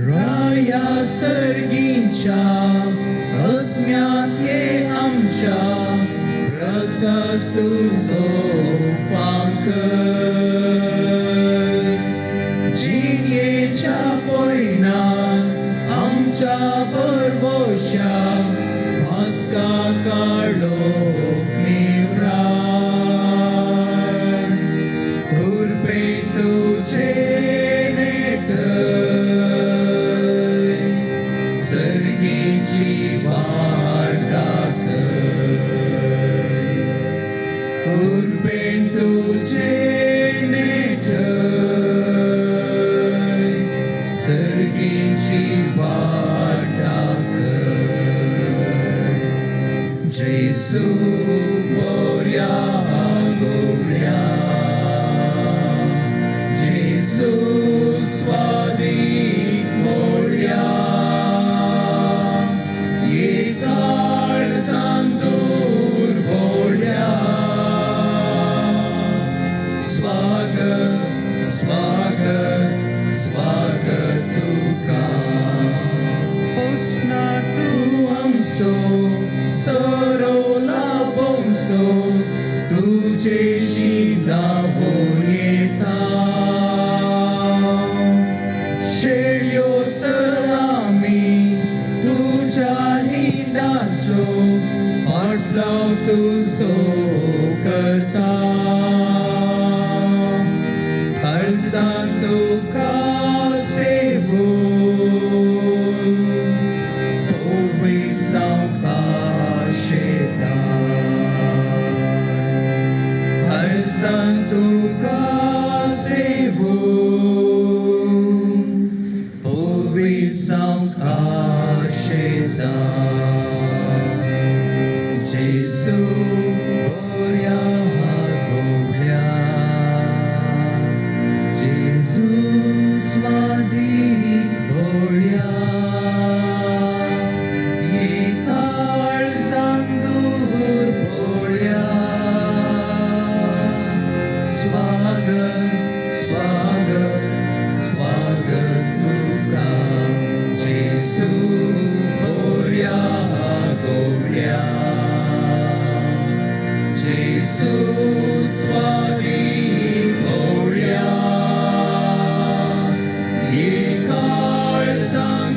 राया सर्गींच्या आत्म्यात ये आमच्या, प्रकाश तुजो फांकर. जिणेच्या पयणात आमच्या बरवश्या, भातका काळोख निवराय. कृपेन तुजे नेटय, सर्गीची वाट दाखय. कृपेन तुजे नेटय, सर्गीची वाट दाखय. जेसू बोऱ्या गोवळ्या, जेसू स्वादीक मोळ्या, ये काळजान दूर भोळ्या. स्वागत स्वागत स्वागत तुका. पोसणार तूं आमचो सरोला बोमसो, तुजेशी दावोन येता. शेळयो सलामी तुज्या हिंडाचो, पाटलाव तुजो करता. काळजान तुका सेवून, पवित्र आशेता. काळजान तुका सेवून, पवित्र आशेता. जेसू बोऱ्या गोवळ्या, जेजू स्वादीक भोळ्या, ये काळजान दूर भोळ्या. स्वागत स्वागत स्वागत तुका, जेसू बोऱ्या गोवळ्या, जेसू स्वादीक भोळ्या, ये काळजान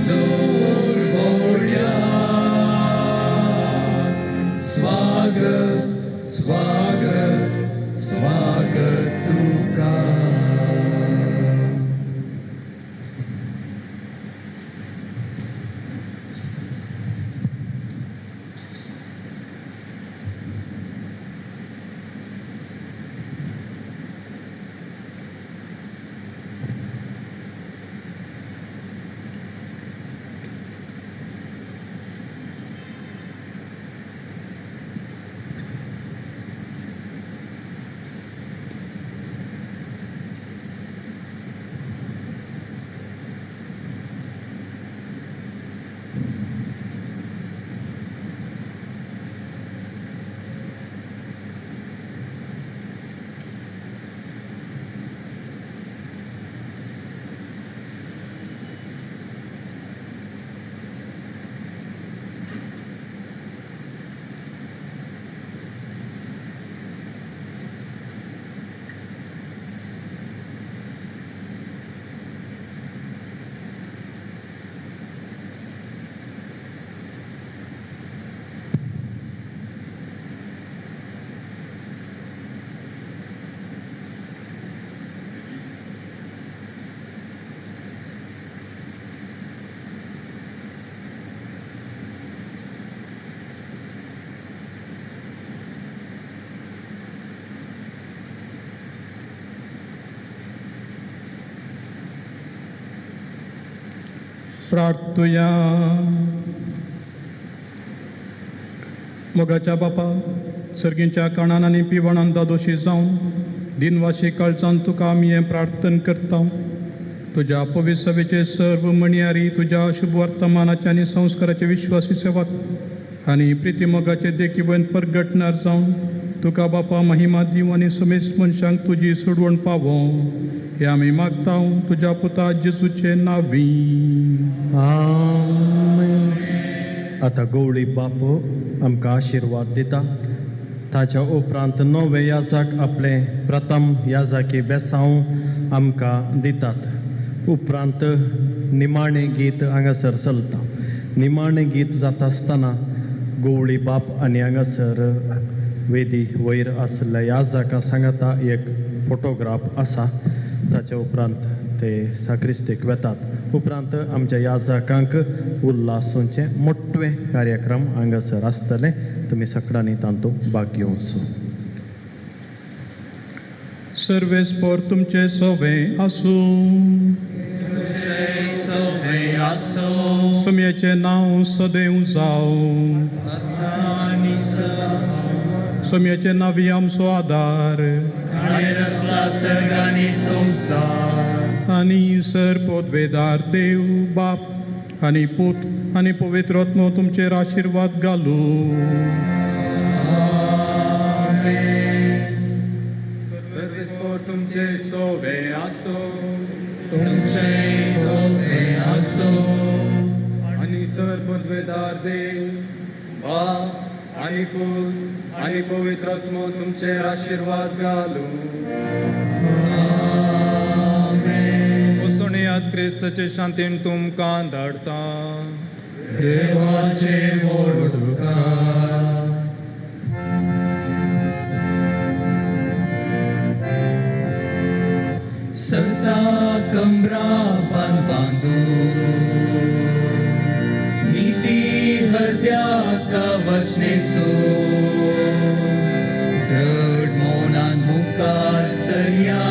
प्रार्थुया. मोगाच्या बापा, सर्गींच्या काणान आनी पिवणान दादोशी जावन दिनवाशी काळजान तुका आमी हें प्रार्थन करता. तुज्या पवित्र सर्व मणयारी तुज्या शुभ वर्तमानाचे आनी संस्काराचे विश्वासी सेवक आनी प्रितीमोगाचे देखी वयन परगटणार जावन तुका बापा महिमा दिवं आनी समेस्त मनशांक तुजी सोडवण पावों हे आमी मागता तुज्या पुता जेजूचे नावी. आमेन. आतां गवळी बापू आमकां आशिर्वाद दिता. ताच्या उपरांत नवे याजाक आपले प्रथम याजाकी बेसांव आमकां दितात. उपरांत निमाणें गीत हांगासर चलता. निमाणें गीत जाता आसतना गवळी बाप आनी हांगासर वेदी वयर आशिल्ल्या याजाका सांगाता एक फोटोग्राफ आसा. ताच्या उपरांत ते साक्रिस्तीक वेतात. उपरांत आमच्या याजाकांक उल्हासूंचे मोटवे कार्यक्रम हांगासर आसतले. तुमी सगळ्यांनी तातूंत भाग घेवचो. सर्वेस्पोर तुमचे सोवे आसूं. सुमयेचें नांव सदैव जावं. सुमयेचें नांवी आमचो आदार आनी सर पोदवेदार देव बाप आनी पूत आनी पवित्र आत्मो तुमचेर आशिर्वाद घालूं. सर्वेस्पोर तुमचे सोबे आसो, तुमचे सोबे आसो. आनी सर पदवेदार देव बाप आनी पूत आनी पवित्र आत्मो तुमचेर आशिर्वाद घालूं. वसोणयात क्रिस्ताचे शांतीन तुमकां धाडता. देवाचे मोडुकार. सता कमरा बांद बांदू नीती हरद्या कवचनेसो दृढ मौनान मुखार सरया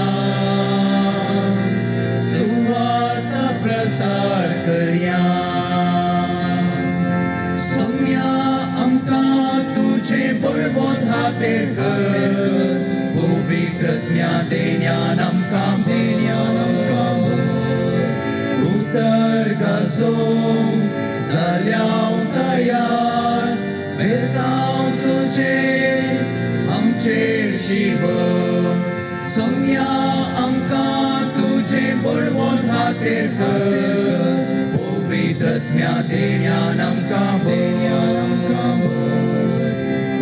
सुवार्ता प्रसार करया. सोम्या आमकां तुजें बळवंत हातेर कर, पवित्र देण्यान आमकां देण्यान आमकां उतर गाजोवंक जाल्याव तयार बेसांव तुजें आमचेर शिव. सोम्या आमकां तुजें बळवंत हातेर कर, पवित्र देण्यान आमकां देण्यान आमकां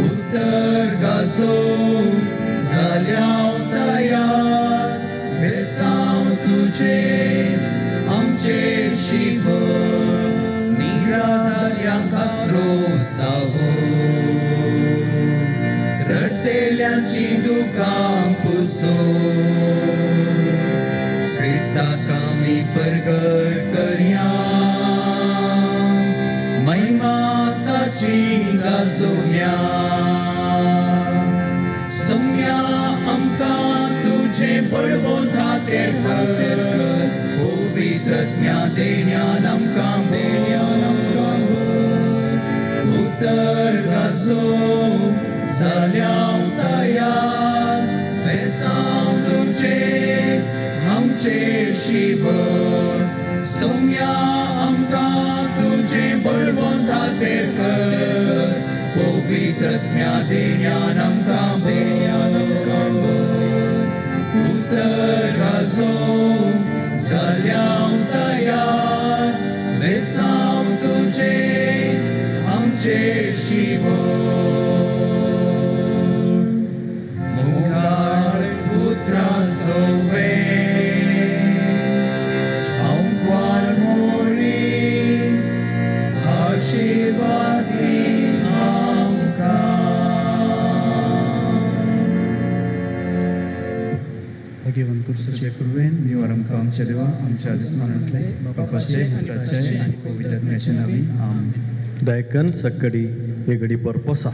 उतर गाजोवंक जाल्याव तयार बेसांव तुजें आमचेर शिव. निराधार्यांक आसरो जावो, रडतेल्यांची दुकां पुसो, क्रिस्ताक आमी परगट करया, महिमा ताची गाजोवया. सोम्या आमकां तुजें बळवंत हातेर कर, पवित्र देण्यान आमकां देण्यान आमकां उतर गाजोवंक जाल्याव तयार बेसांव तुजें आमचेर शिव. सोम्या आमकां तुजें बळवंत हातेर कर, पवित्र देण्यान आमकां देण्यान आमकां उतर गाजोवंक जाल्याव तयार बेसांव तुजें आमचेर शिव. मुखार पुत्रा सोवे आंकवार मोरी आशिर्वाद दी आमकां. भगवान कुर्साचे कुरवेन निवार आमकां आमच्या देवा आमच्या दिसमानांतले बापाचे पुत्राचे आनी पवित्र आत्म्याचे नांवी आमेन. दायकन सक्कडी हे घडी बरपोसा.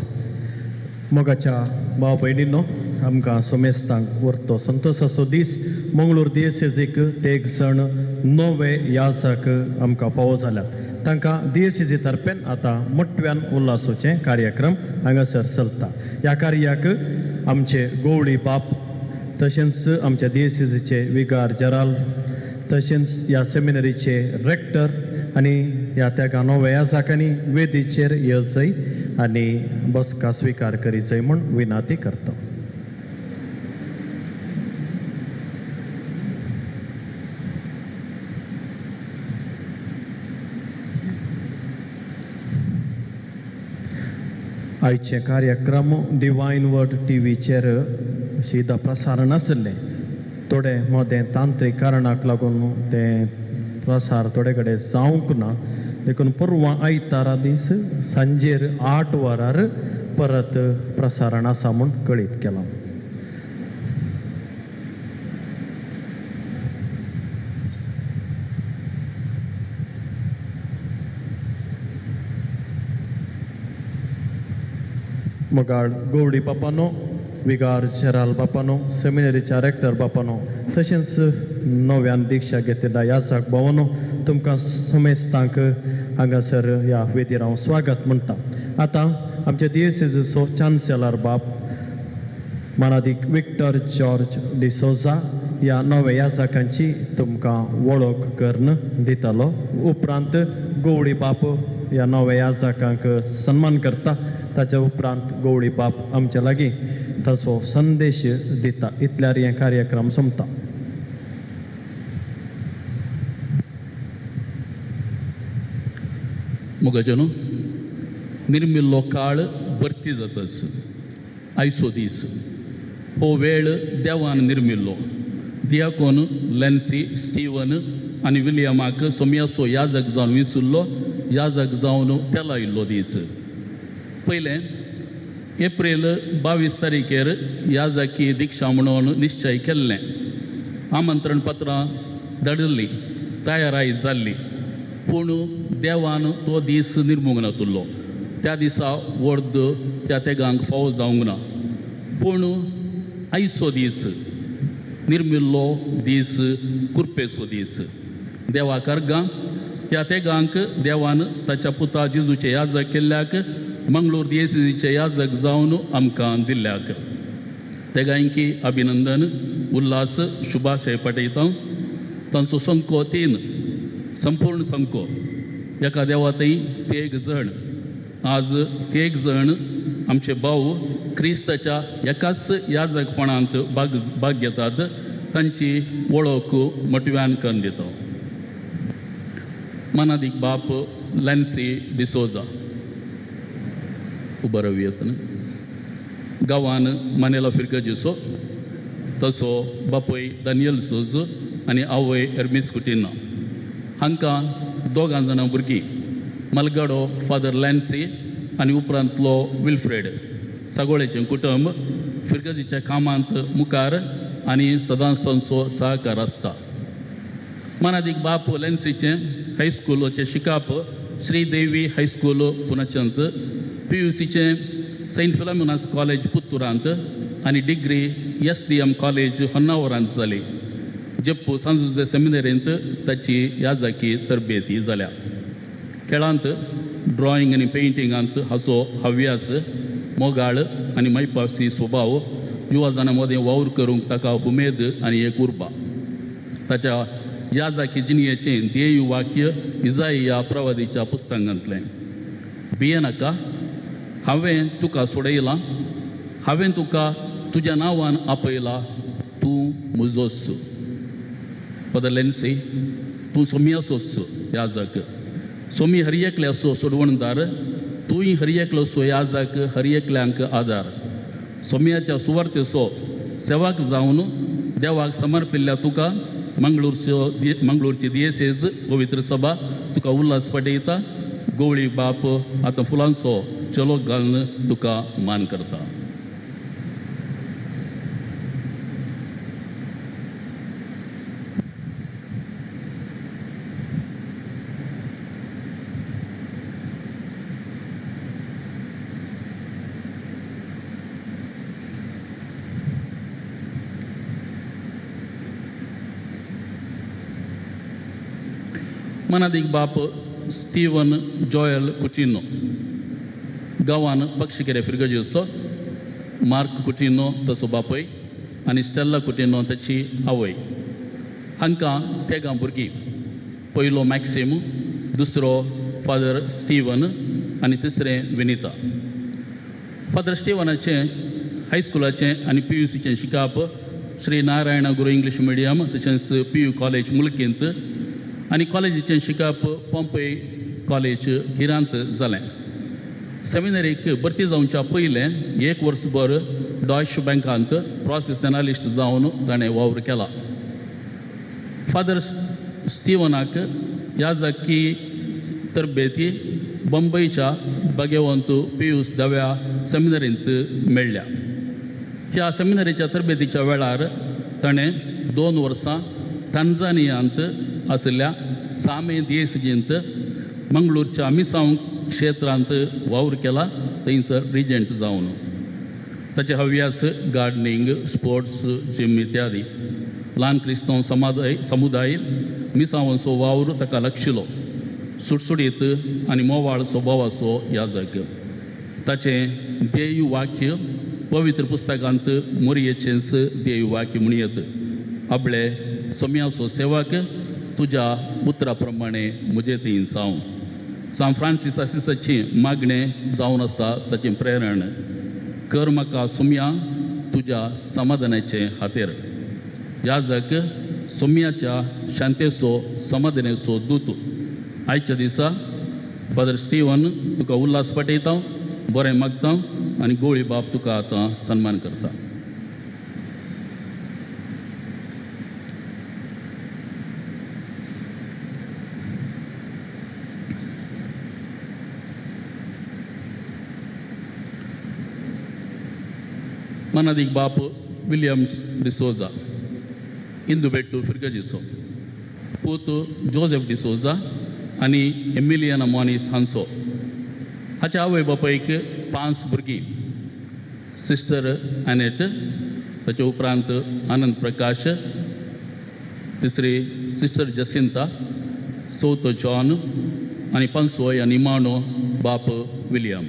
मोगाच्या भाव भयणींनो, आमकां सोमेस्तांक व्हरतो संतोसाचो दीस. मंगळूर दियेसेजीक तेग जाण नवे याजक आमकां फावो जाल्यात. तांकां दियेसेजी तर्फेन आतां मोटव्यान उल्हासाचें कार्यक्रम हांगासर चलता. ह्या कार्याक आमचे गोवळी बाप तशेंच आमच्या दियेसेजीचे विगार जेराल तशेंच ह्या सेमिनरीचे रेक्टर आनी ह्या तेगा नव्या याजकांनी वेदीचेर येवजय आनी बसका स्विकार करीजय म्हूण विनंती करता. आयचे कार्यक्रम डिवायन वर्ड टी व्हीचेर सीधा प्रसारण आशिल्लें. थोडे मदें तांत्रीक कारणाक लागून तें प्रसार थोडे कडेन जावंक ना, देखून परवां आयतारा दीस सांजेर 8 वरार परत प्रसारण आसा म्हूण कळीत केलां. मोगाळ गोवडी बापानो, विगार जेराल बापानो, सेमिनरीच्या रेक्टर बापानो तशेंच नव्यान दीक्षा घेतिल्ल्या याजक भावानो, तुमकां समेस्तांक हांगासर ह्या वेदीर हांव स्वागत म्हणटा. आतां आमच्या दियेसेजीचो चान्सेलर बाप मानादीक विक्टर जॉर्ज डिसोजा ह्या नव्या याजकांची तुमकां वळख करून दितलो. उपरांत गोवडी बाप ह्या नव्या याजकांक सन्मान करता. ताच्या उपरांत गोवळी बाप आमच्या लागीं ताचो संदेश दिता. इतल्यार हे कार्यक्रम सोंपता. मोगाच्यानो, निर्मिल्लो काळ भरती जातच आयचो दीस हो वेळ देवान निर्मिल्लो. दियाकोन लॅन्सी स्टीवन आनी विलियमाक सोम्याचो याजक जावन विसुल्लो, याजक जावन तेलायिल्लो दीस. पयलें एप्रील 22 तारीखेर याजकी दीक्षा म्हणून निश्चय केल्लें. आमंत्रण पत्रां धाडिल्लीं, तयाराय जाल्ली, पूण देवान तो दीस निर्मूंक नातुल्लो. त्या दिसा वर्द त्या तेगांक फावो जावंक ना, पूण आयचो दीस निर्मिल्लो दीस, कुर्पेचो दीस. देवाक अर्गां ह्या तेगांक देवान ताच्या पुता जेजूचे याजक केल्ल्याक मंगळूर दियेसेजीचे याजक जावन आमकां दिल्ल्याक तेगांकी अभिनंदन, उल्हास, शुभाशय पाठयता. तांचो संको 3, संपूर्ण संको एका देवातय 3 जण. आज 3 जण आमचे भाव क्रिस्ताच्या एकाच याजकपणांत भाग घेतात. तांची वळख मोटव्यान करून दिता. मानादीक बाप लॅन्सी डिसोजा उबो रावयत न्हय. गांवान मानेला फिरगजीचो तसो बापूय दानियल सोज आनी आवय एर्मिस कुटिना. हांकां 2 जाणां भुरगीं, मलगाडो फादर लॅन्सी आनी उपरांतलो विल्फ्रेड. सागोळेचें कुटुंब फिरगजीच्या कामांत मुखार आनी सदांच तांचो सहकार आसता. मानादीक बाप लॅन्सीचें हायस्कुलाचें शिकप श्रीदेवी हायस्कूल पुनाचंत, PUCचें सेंट फिलोमिनास कॉलेज पुत्तुरांत आनी डिग्री SDM college होन्नावरांत जाली. जेप्पू सांजुजे सेमिनरींत ताची याजकी तरबेती जाल्या. खेळांत ड्रॉइंग आनी पेंटिंगांत हाचो हव्यास, मोगाळ आनी मैपासी स्वभाव युवा जाणां मदें वावर करूंक ताका उमेद आनी एक उर्बा. ताच्या याजकी जिणयेचें ध्येय वाक्य इजाई प्रवादीच्या पुस्तकांतलें, भिये नाका, हांवें तुका सोडयलां, हांवें तुका तुज्या नांवान आपयला, तूं म्हजोच. फादर लॅन्सी, तूं सोम्याचोच याजक, सोमी हर एकल्याचो सोडवणदार, तूंय हर एकलोसो याजक, हर एकल्यांक आदार. सोम्याच्या सुवार्तेचो सेवाक जावन देवाक समर्पिल्ल्या तुका मंगळूरची दियेसेज पवित्र सभा तुका उल्हास पाठयता. गोवळी बाप आतां फुलांचो चलो घालून तुका मान करता. मनादीक बाप स्टीवन जॉयल कुचिनो, गांवान पक्षिकेरे फिरगजीचो मार्क कुटिनो तसो बापय आनी स्टेल्ला कुटिनो ताची आवय. हांकां तेगां भुरगीं, पयलो मॅक्सिम, दुसरो फादर स्टीवन आनी तिसरें विनिता. फादर स्टीवनाचें हायस्कुलाचें आनी पी you सीचें शिकप श्री नारायण गुरू इंग्लीश मिडियम तशेंच पी यू कॉलेज मुलकींत आनी कॉलेजीचें शिकप पोंपय कॉलेज गिरांत जालें. सेमिनरीक भरती जावच्या पयलें एक वर्सभर डॉयश बँकांत प्रोसेस एनालिस्ट जावन ताणें वावर केला. फादर स्टीवनाक याजकी तरबेती बंबईच्या भाग्यवंत पियूस दव्या सेमिनरींत मेळ्ळ्या. ह्या सेमिनरीच्या तरबेतीच्या वेळार ताणें 2 वर्सां टांझानियांत आशिल्ल्या सामे दियेसजींत मंगळूरच्या मिसांव क्षेत्रांत वावर केला, थंयसर रिजंट जावन. ताचे हव्यास गार्डनींग, स्पोर्ट्स, जिम इत्यादी. ल्हान क्रिस्तांव समुदाय मिसांवांचो वावर ताका लागशिलो. सुटसुटीत आनी मोवाळ स्वभावाचो याजक. ताचें ध्येय वाक्य पवित्र पुस्तकांत मोरयेचेंच ध्येय वाक्य म्हणयत, आपले सोम्याचो सेवक तुज्या उतरा प्रमाणे म्हजे थंय जावं. सान फ्रांसीस आसिसाचें मागणें जावन आसा ताचें प्रेरण, कर म्हाका सोम्या तुज्या समाधानाचे खातीर. याजक सोम्याच्या शांतेचो समाधानाचो दूत. आयच्या दिसा फादर स्टीवन तुका उल्हास पाठयता, बरें मागता आनी गोळी बाप तुका आतां सन्मान करता. मनादीक बाप विलियम्स डिसोजा, इंदुबेट्टू फिरगजीचो पूत जोसेफ डिसोजा आनी एमिलियाना मॉनीस हांचो. हाच्या आवय बापायक 5 भुरगीं, सिस्टर एनेट, ताचे उपरांत आनंद प्रकाश, तिसरी सिस्टर जसिंता, चवथो जॉन आनी पांचवो आनी निमाणो बाप विलियम.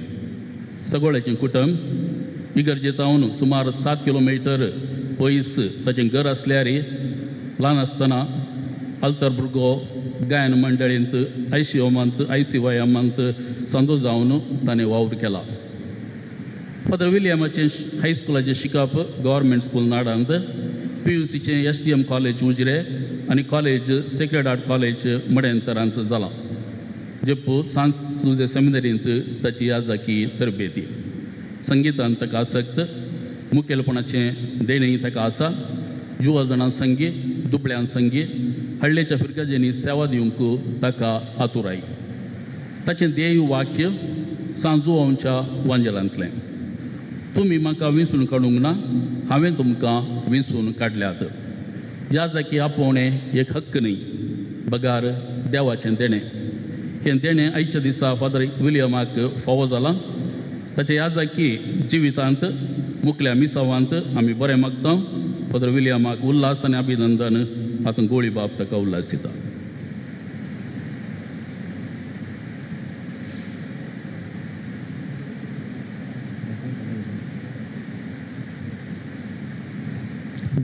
सगळ्याचें कुटुंब इगर्जेतावन सुमार 7 किलोमिटर पयस ताचें घर आसल्यार ल्हान आसतना आल्तर भुरगो गायन मंडळींत आयसीओमांत आयसीवायमांत संदो जावन ताणें वावर केला. फादर विलियमाचें हायस्कुलाचें शिकप गव्हर्मेंट स्कूल नाडांत, पी you सीचें S D M college Ujire आनी कॉलेज सेक्रेड आर्ट कॉलेज मडेंतरांत जालां. जेप्पू सांत सुजे सेमिनरींत ताची याजाकी तरबेती. संगितान ताका आसक्त, मुखेलपणाचें देणें ताका आसा. युवा जाणां संगी, दुबळ्यां संगी हळ्ळेच्या फिरगजेंनी सेवा दिवंक ताका आतुराय. ताचें ध्येय वाक्य सांजुआंवच्या वांजेलांतलें, तुमी म्हाका विंचून काडूंक ना, हांवें तुमकां विंचून काडल्यात. ह्या जाकी आपोवणें एक हक्क न्हय, बगार देवाचें देणें. हें देणें आयच्या दिसा फादर विलियमाक फावो जालां. ताच्या ह्या जाकी जिवितांत मुखल्या मिसावांत आमी बरें मागता. फादर विलियमाक उल्हास आनी अभिनंदन. आतां गोळी बाप ताका उल्हास दिता.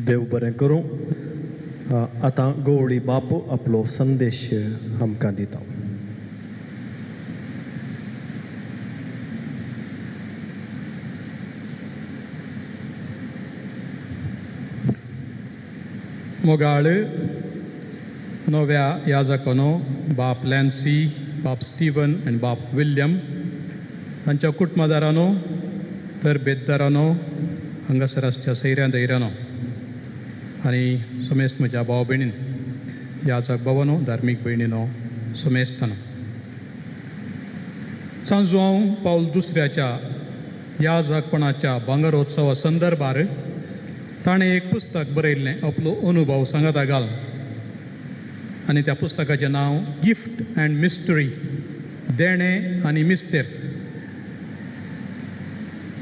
देव बरें करूं. आतां गवळी बापू आपलो संदेश आमकां दिता. मोगाळ नव्या याजकानो बाप लॅन्सी, बाप स्टीवन आनी बाप विल्यम तांच्या कुटुंबादारानो, तरबेतदारानो, हांगासर आसच्या सैऱ्यां दैरानो आनी समेस्त म्हज्या भाव भयणीन, याजक बाबानो, धार्मीक भयणीनो, समेस्तानो. सांजवांव पावल दुसऱ्याच्या याजकपणाच्या भांगरोत्सवा संदर्भार ताणें एक पुस्तक बरयल्लें, आपलो अनुभव सांगाता घाल, आनी त्या पुस्तकाचें नांव गिफ्ट अँड मिस्टरी, देणें आनी मिस्तेर.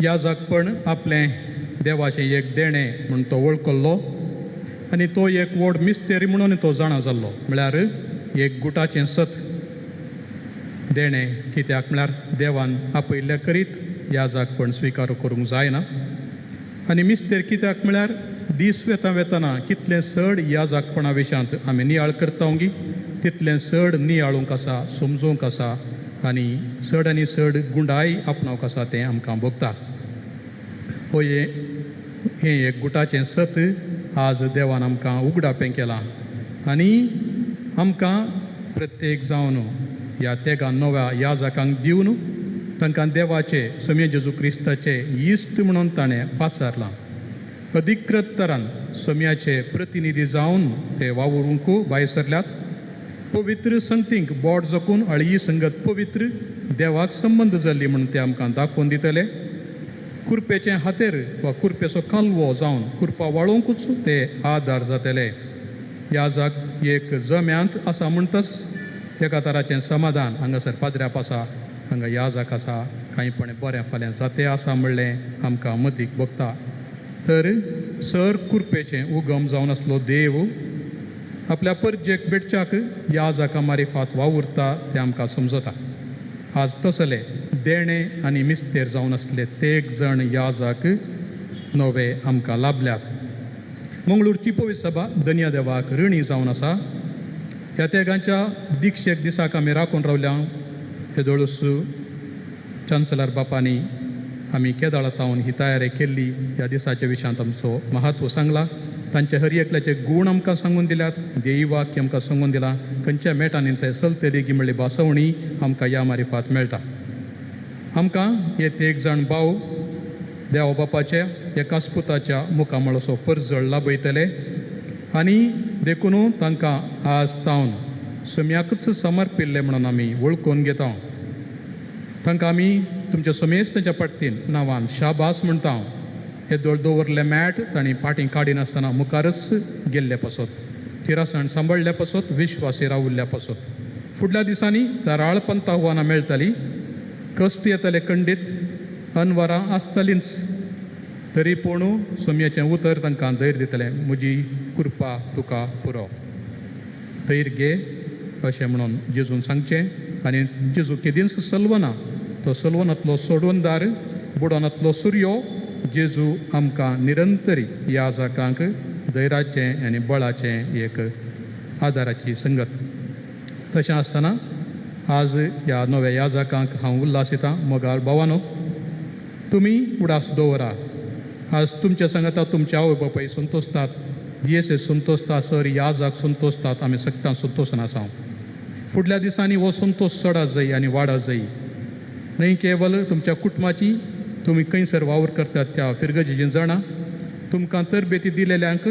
याजकपण आपलें देवाचें एक देणें म्हूण तो वळखल्लो आनी तो एक व्हड मिस्तेरी म्हणून तो जाणा जाल्लो. म्हळ्यार एक गुटाचें सत देणें, कित्याक म्हळ्यार देवान आपयल्ल्या करीत याजाकपण स्विकार करूंक जायना. आनी मिस्तेर कित्याक म्हळ्यार दीस वेता वेतना कितलें चड याजाकपणा विशयांत आमी नियाळ करता गी तितलें चड नियाळूंक आसा, समजूंक आसा आनी चड आनी चड गुंडाय आपणावंक आसा तें आमकां भोगता. हो हें एक गुटाचें सत आज देवान आमकां उगडापें केलां आनी आमकां प्रत्येक जावन ह्या तेगां नव्या याजाकांक दिवन तांकां देवाचे सोम्या जेजू क्रिस्ताचे इश्ट म्हणून ताणें पाचारलां. अधिकृत तरान सोम्याचे प्रतिनिधी जावन ते वावुरूंक भायर सरल्यात. पवित्र संगतींक बोट जखून अळी संगत पवित्र देवाक संबंद जाल्ली म्हणून ते आमकां दाखोवन दितले. कुरपेचें हातेर वा कुरपेचो कालवो जावन कुरपा वाळोवंकूच ते आदार जातले. ह्या जाग एक जम्यांत आसा म्हणटच एका तराचें समाधान हांगासर पाद्र्याप आसा, हांगा याजाक आसा, कांयपण बरें फाल्यां जाते आसा म्हणलें आमकां मतीक भोगता. तर सर कुरपेचें उगम जावन आसलो देव आपल्या परजेक भेटच्याक ह्या जाका मारिफात वावुरता तें आमकां समजता. आज तसले देणें आनी मिस्तेर जावन आसले तेग जाण याजाक नवे आमकां लाभल्यात. मंगळूरची पवित्र सभा दनया देवाक ऋणी जावन आसा. ह्या तेगांच्या दिक्षेक दिसाक आमी राखून रावल्या. हेदोळूस चान्सलर बापांनी आमी केदाळा तावन ही तयारी केल्ली. ह्या दिसाच्या विशयांत आमचो महत्व सांगला. तांचे हर एकल्याचे गूण आमकां सांगून दिल्यात, ध्येय वाक्य आमकां सांगून दिलां, खंयच्या मेटांनी चलतली गी म्हणली भासवणी आमकां ह्या मारिफात मेळटा. आमकां हे तेग जाण भाव देवा बापाचे एकाच पुताच्या मुखामळसो परजळ लाभयतले आनी देखून तांकां आज तावन सोम्याकूच समर्पिल्ले म्हणून आमी वळखून घेता. तांकां आमी तुमच्या समेस्त तांच्या पडतीन नांवान शाबास म्हणटा. हे दोळ दवरले मॅट तांणी फाटीं काडिनासतना मुखारच गेल्ले पासत, थिरासण सांबाळ्ळ्या पासत, विश्वासी रावल्ल्या पासत. फुडल्या दिसांनी धाराळ पंथ आव्हानां मेळटाली, कश्ट येताले खंडीत, अनवरां आसतालींच, तरी पूण सोम्याचें उतर तांकां धैर्य दितलें, म्हजी कृपा तुका पुरो, धैर्य घे अशें म्हणून जेजून सांगचें. आनी जेजू केदींच सलवना, तो सलवनांतलो सोडवणदार, बुडोनांतलो सुर्यो जेजू आमकां निरंतरी ह्या जाकांक धैर्याचें आनी बळाचें एक आदाराची संगत. तशें आसतना आज ह्या नव्या याजाकांक हांव उल्हास दितां. मोगाळ भावानो, तुमी उडास दवरा. आज तुमच्या सांगाता तुमचे आवय बापाय संतोषतात, दियेसे संतोषता, सर याजाक संतोषतात, आमी सगळ्यां संतोषान आसा. फुडल्या दिसांनी हो संतोष चडा जाय आनी वाडा जाय. न्हय केवल तुमच्या कुटुंबाची, तुमी खंयसर वावर करतात त्या फिरगजेची जाणां तुमकां तरबेती दिलेल्यांक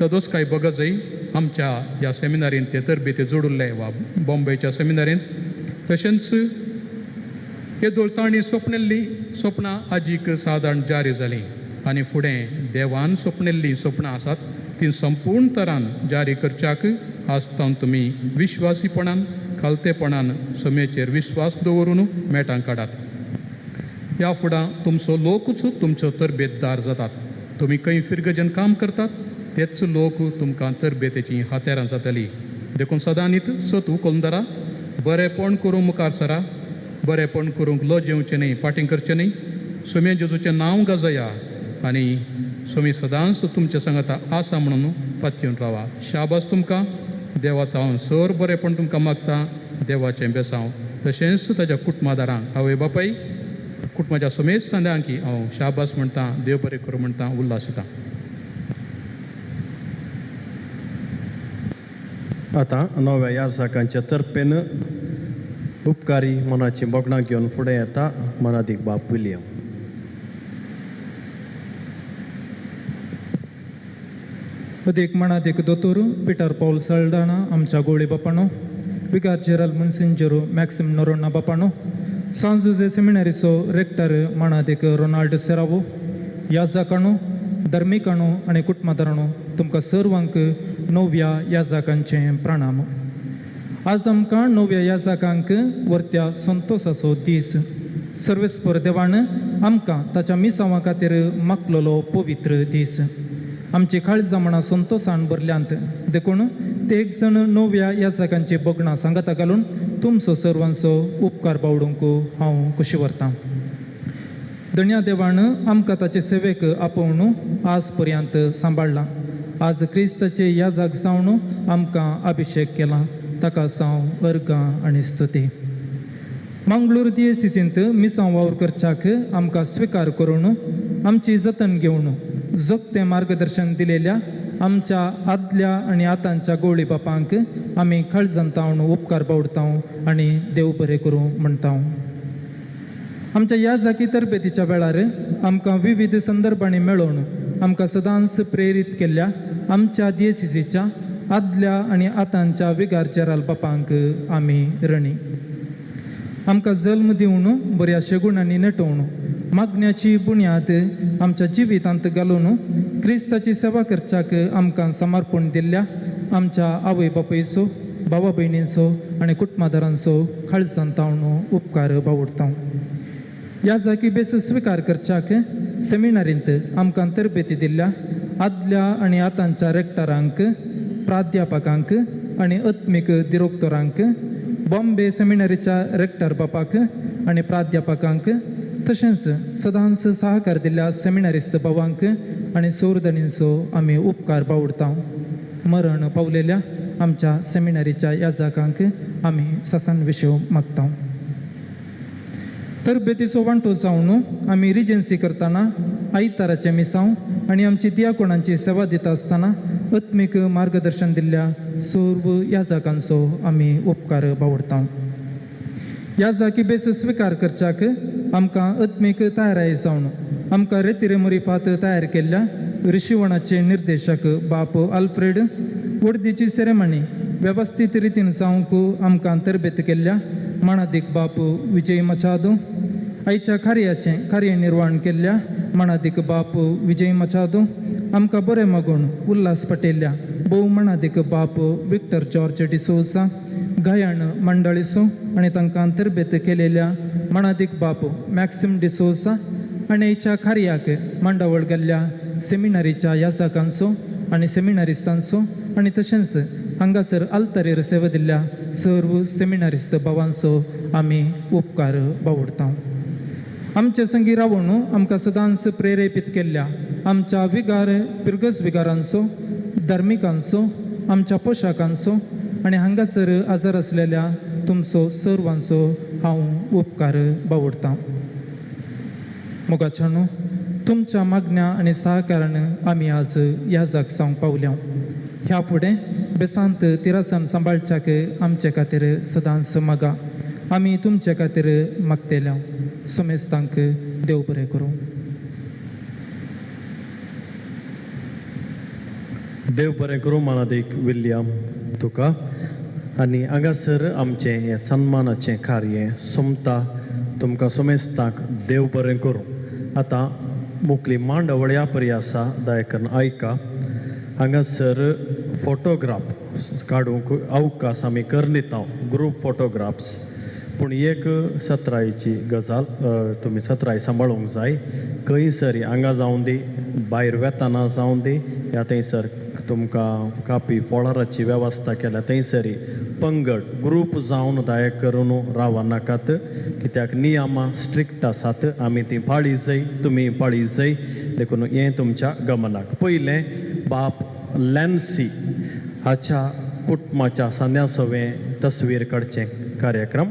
तदोच काय बग जाय. आमच्या ह्या सेमिनारींत ते तरबेती जोडिल्ले वा बॉम्बेच्या सेमिनारींत. तशेंच हे दोळतांणी सोपणिल्लीं सपनां आजीक सादारण जारी जालीं आनी फुडें देवान सोपणिल्लीं सपनां आसात तीं संपूर्ण तरान जारी करच्याक आज तावन तुमी विश्वासीपणान खालतेपणान समेचेर विश्वास दवरून मेटां काडात. ह्या फुडां तुमचो लोकूच तुमचो तरबेतदार जातात. तुमी खंय फिरगजन काम करतात तेच लोक तुमकां तरबेतेची हातेरां जातली. देखून सदांनीत सत उखलून धरा, बरेंपण करूंक मुखार सरा, बरेंपण करूंक लज येवचें न्हय, फाटीं करचें न्हय. सोम्या जेजूचें नांव गाजया आनी सोमी सदांच तुमच्या सांगाता आसा म्हणून पातयेवन रावा. शाबास तुमकां, देवा हांव सर बरेंपण तुमकां मागता, देवाचें बेसांव. तशेंच ताच्या कुटुंबादारांक, आवय बापाय, कुटुंबाच्या समेस्त सांद्यांकी हांव शाबास म्हणटा, देव बरें करूं म्हणटा, उल्हास दिता. आतां नव्या याजाकांच्या तर्फेन उपकारी मनाची भोगणां घेवन फुडें येता मनादीक बाप विलियम. अदीक मणादीक दोतोर पिटर पावल सळदाणा आमच्या गोळी बापानो, विगार जेराल मुन्सिंजेरो मॅक्सिम नोरोना बापानो, सांजुजे सेमिनारीचो रेक्टर माणादीक रोनाल्ड सेरावो, याजाकाणो, धर्मिकाणो आनी कुटुंबादाराणो, तुमकां सर्वांक नव्या याजाकांचें प्रणाम. आज आमकां नव्या याजाकांक वरत्या संतोसाचो दीस. सर्वेस्पर देवान आमकां ताच्या मिसांवा खातीर मागलेलो पवित्र दीस. आमची काळजां मनां संतोसान भरल्यांत, देखून तेग जण नव्या याजकांची बगणां सांगाता घालून तुमचो सर्वांचो उपकार बावडूंक हांव खुशी व्हरतां. धन्या देवान आमकां ताचे सेवेक आपोवन आज पर्यंत सांबाळ्ळां. आज क्रिस्ताचे याजक जावन आमकां अभिशेक केला, ताका साव अर्गां आनी स्तुती. मंगळूर दियेसीसींत मिसांव वावर करच्याक आमकां स्विकार करून आमची जतन घेवन जोगतें मार्गदर्शन दिलेल्या आमच्या आदल्या आनी आतांच्या गोवळी बापांक आमी काळजान तावन उपकार बावडताव आनी देव बरें करूं म्हणटाव. आमच्या ह्या जाकी तरबेतीच्या वेळार आमकां विविध संदर्भांनी मेळोवन आमकां सदांच प्रेरीत केल्ल्या आमच्या दियेसीसीच्या आदल्या आनी आतांच्या विगार जेराल बापांक आमी रणी. आमकां जल्म दिवन बऱ्या शेगुणांनी नटोवन मागण्याची बुन्याद आमच्या जिवितांत घालून क्रिस्ताची सेवा करच्याक आमकां समर्पण दिल्ल्या आमच्या आवय बापायचो, भावा भयणींचो आनी कुटुंबादारांचो काळजान तावन उपकार बावडता. ह्या जागी बेस स्विकार करच्याक सेमिनारींत आमकां तरबेती दिल्ल्या आदल्या आनी आतांच्या रेक्टरांक, प्राध्यापकांक आनी आत्मीक दिरोक्तोरांक, बॉम्बे सेमिनरीच्या रेक्टर बापाक आनी प्राध्यापकांक, तशेंच सदांच सहकार दिल्ल्या सेमिनारिस्त बाबांक आनी सोरधणींचो आमी उपकार बावडता. मरण पावलेल्या आमच्या सेमिनारीच्या याजकांक आमी ससान विशय मागता. तरबेतीचो वांटो जावन आमी रिजन्सी करतना आयताराचें मिसांव आनी आमची दियाकोणांची सेवा दिता आसतना आत्मीक मार्गदर्शन दिल्ल्या सर्व याजकांचो आमी उपकार बावडता. ह्या जाकी बेस स्विकार करच्याक आमकां आत्मीक तयाराय जावन आमकां रेतिरे मुरिफात तयार केल्ल्या ऋषिवणाचे निर्देशक बाप आल्फ्रेड, वर्दीची सेरेमनी वेवस्थीत रितीन जावंक आमकां तरबेत केल्ल्या माणादीक बाप विजय मचादो, आयच्या कार्याचें कार्यनिर्वाण केल्ल्या माणादीक बाप विजय मचादो, आमकां बरें मागून उल्हास पटेल्ल्या भोव माणादीक बाप विक्टर जॉर्ज डिसोजा, गायन मंडळीचो आनी तांकां तरबेत केलेल्या माणादीक बाप मॅक्सिम डिसोजा आनी आयच्या कार्याक मांडावळ गेल्ल्या सेमिनारीच्या याजकांचो आनी सेमिनारिस्तांचो आनी तशेंच हांगासर आल्तारेर सेवा दिल्ल्या सर्व सेमिनारिस्त भावांचो आमी उपकार बावडता. आमचे संगी रावून आमकां सदांच प्रेरेपीत केल्ल्या आमच्या विगार पिरगज विगारांचो, धार्मिकांचो, आमच्या पोशाकांचो आनी हांगासर आजार आसलेल्या तुमचो सर्वांचो हांव उपकार बावडता. मोगाच्यानो, तुमच्या मागण्या आनी सहकारान आमी आज ह्या जाग जावंक पावल्या. ह्या फुडें बेसांत तिरासन सांबाळच्याक आमचे खातीर सदांच मागा. आमी तुमचे खातीर मागतेल्या. सुमेस्तांक देव बरें करूं. देव बरें करूं मानादीक विल्यम तुका. आनी हांगासर आमचें हें सन्मानाचें कार्य सोमता. तुमकां सोमेस्तांक देव बरें करूं. आतां मुकली मांडवळ ह्या परी आसा, दया करून आयका. हांगासर फोटोग्राफ काडूंक अवकाश आमी करून दिता, ग्रूप फोटोग्राफ्स. पूण एक सत्रायची गजाल तुमी सत्राय सांबाळूंक जाय. खंयसर हांगा जावं दी, भायर वेताना जावं दी, ह्या थंयसर तुमकां कापी फोळाराची वेवस्था केल्या थंयसरी पंगड ग्रूप जावन दया करून रावनाकात, कित्याक नियमां स्ट्रिक्ट आसात. आमी ती पाळी जाय, तुमी पाळी जाय, देखून हें तुमच्या गमनाक. पयलें बाप लॅन्सी हाच्या कुटुंबाच्या सांद्या सवें तस्वीर काडचें कार्यक्रम.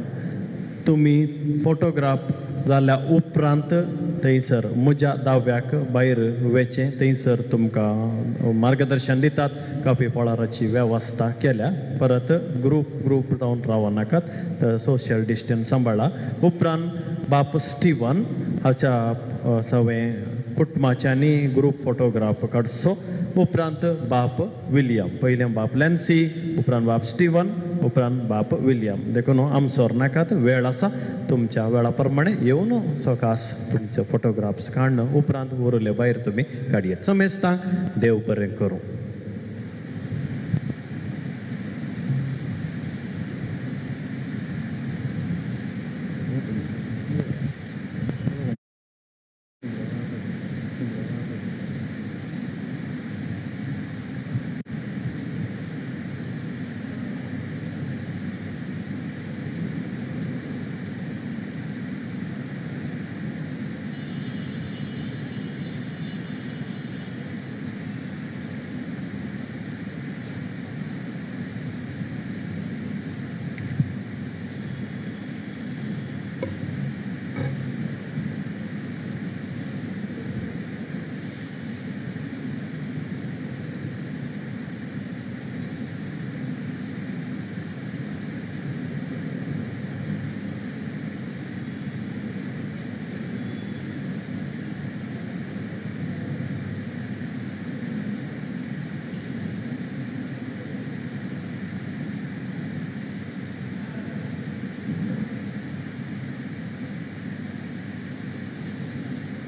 तुमी फोटोग्राफ जाल्या उपरांत थंयसर म्हज्या दाव्याक भायर वेचें, थंयसर तुमकां मार्गदर्शन दितात. काफी फळाराची वेवस्था केल्या. परत ग्रूप ग्रूप जावन रावनाकात, सोशल डिस्टन्स सांबाळा. उपरांत बाप स्टिवन हाच्या सवें कुटुंबाच्यांनी ग्रूप फोटोग्राफ काडचो. उपरांत बाप विलियम, पयलें बाप लॅन्सी, उपरांत बाप स्टिवन, उपरांत बाप विलियम. देखून आमसोर नाकात, वेळ आसा तुमच्या वेळा प्रमाणे येवन सकास तुमचे फोटोग्राफ्स काडून उपरांत उरले भायर तुमी काडयेत. समेस्तांक देव बरें करूं.